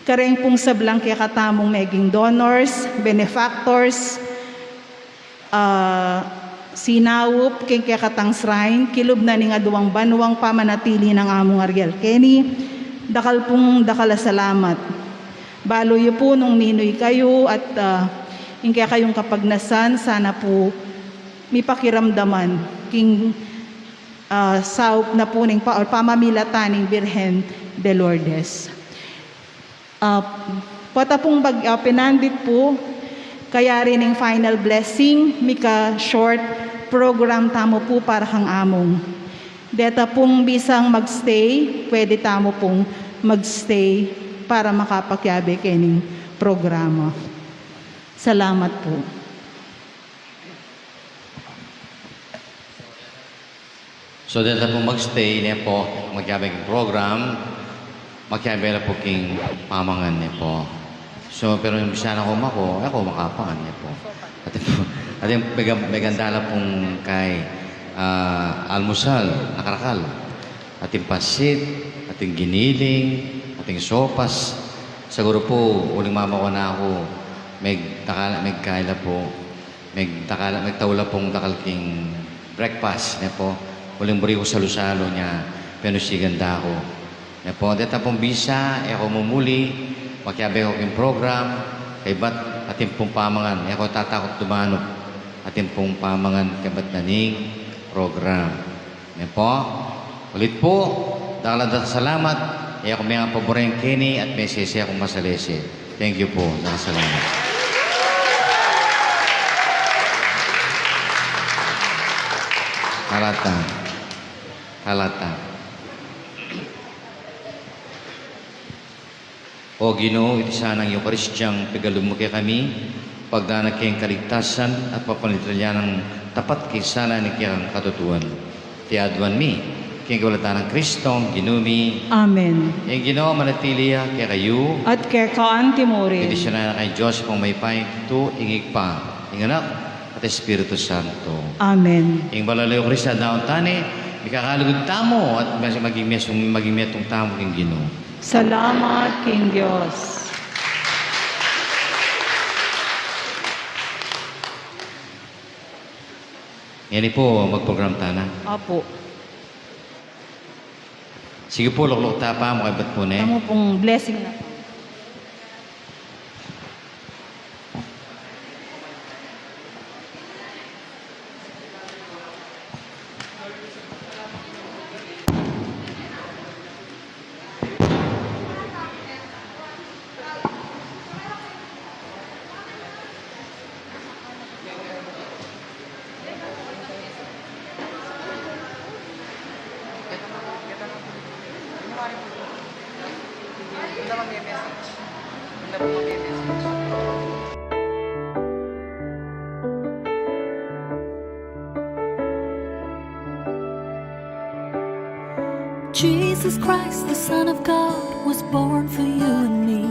Kareng pung sablang kekatamung meging donors, benefactors, ah, sinaup keng kekatang shrine, kilub na ning aduang banuang pamanatili nang Among Ariel keni, dakal pung dakal a salamat. Balu yu pu nung ninu ikayu at, ah, ing kekayung kapagnasan, sana pu mipakiramdaman king, ah, saup na pu ning pa-, or pamamilatan ning Birhen de Lourdes. Ah, pota pung bag-, ah, pinandit pu, kayari ning final blessing, mika short program tamu pu para kang Among. Deta pung bisang magstay, pwede tamu pung magstay para makapakiabe kening programa. Salamat pu. So, deta pung magstay, ne pu, makiabe king program, makiabe la pu king pamangan, ne pu. So, pero ing bisa na ku maku, e ku makapangan, ne pu. Atin pu, atin megan-, meganda la pung keng, ah, almusal, nakarakal. Atin pansit, atin giniling, atin sopas. Siguru pu, uling mamakua na ku, Megdakal, megkaila pu, megdakal, megtaula pung dakal king breakfast, ne pu. Uling buri ku salu-salu nya, penusigan da ku. Ne pu, deta pung bisa, e ku mumuli, makiabe ku king program, kaybat atin pung pamangan, e ku tatakut dumanup, atin pung pamangan, kaybat na ning program. Ne pu, ulit pu, dakal a dakal a salamat, e ku mengapaburen keni at mesese kung masalese. Thank you pu, dakal a salamat. Halata. Halata. O Ginu, iti sanang Eukaristia a pigalub mu kekami, pagdanak keng kaligtasan at papanalitalya nang tapat king sala ning kekang katutuan. Iti aduan mi, king kapamilatan nang Kristong Ginu mi. Amen. Ing Ginu manatili ya kekayu. At keka antimurin. Bendisyunan na kayu ning Dios Ibpang mayupaya, ing Ibpa, ing Anak, at Espiritu Santo. Amen. Ing banal a Eukaristia a daun tane, mikakalugud tamu at mas-, maging mesung, maging metung tamu king Ginu. Salamat king Dios. Ngeni pu, magprogram tana. Opu. Sige pu, lukluk ta pa, makaibat pu ne. Tamu pung blessing na. Jesus Christ, the Son of God, was born for you and me.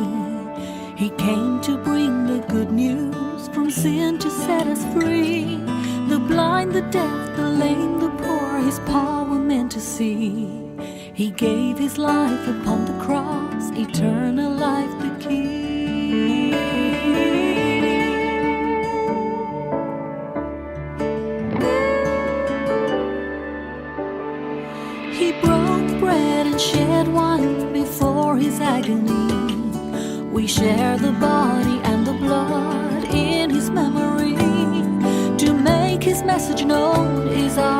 He came to bring the good news, from sin to set us free. The blind, the deaf, the lame, the poor, his power men to see. He gave his life upon the cross, eternal life the key. He broke bread and shared wine before his agony. We share the body and the blood in his memory. To make his message known is our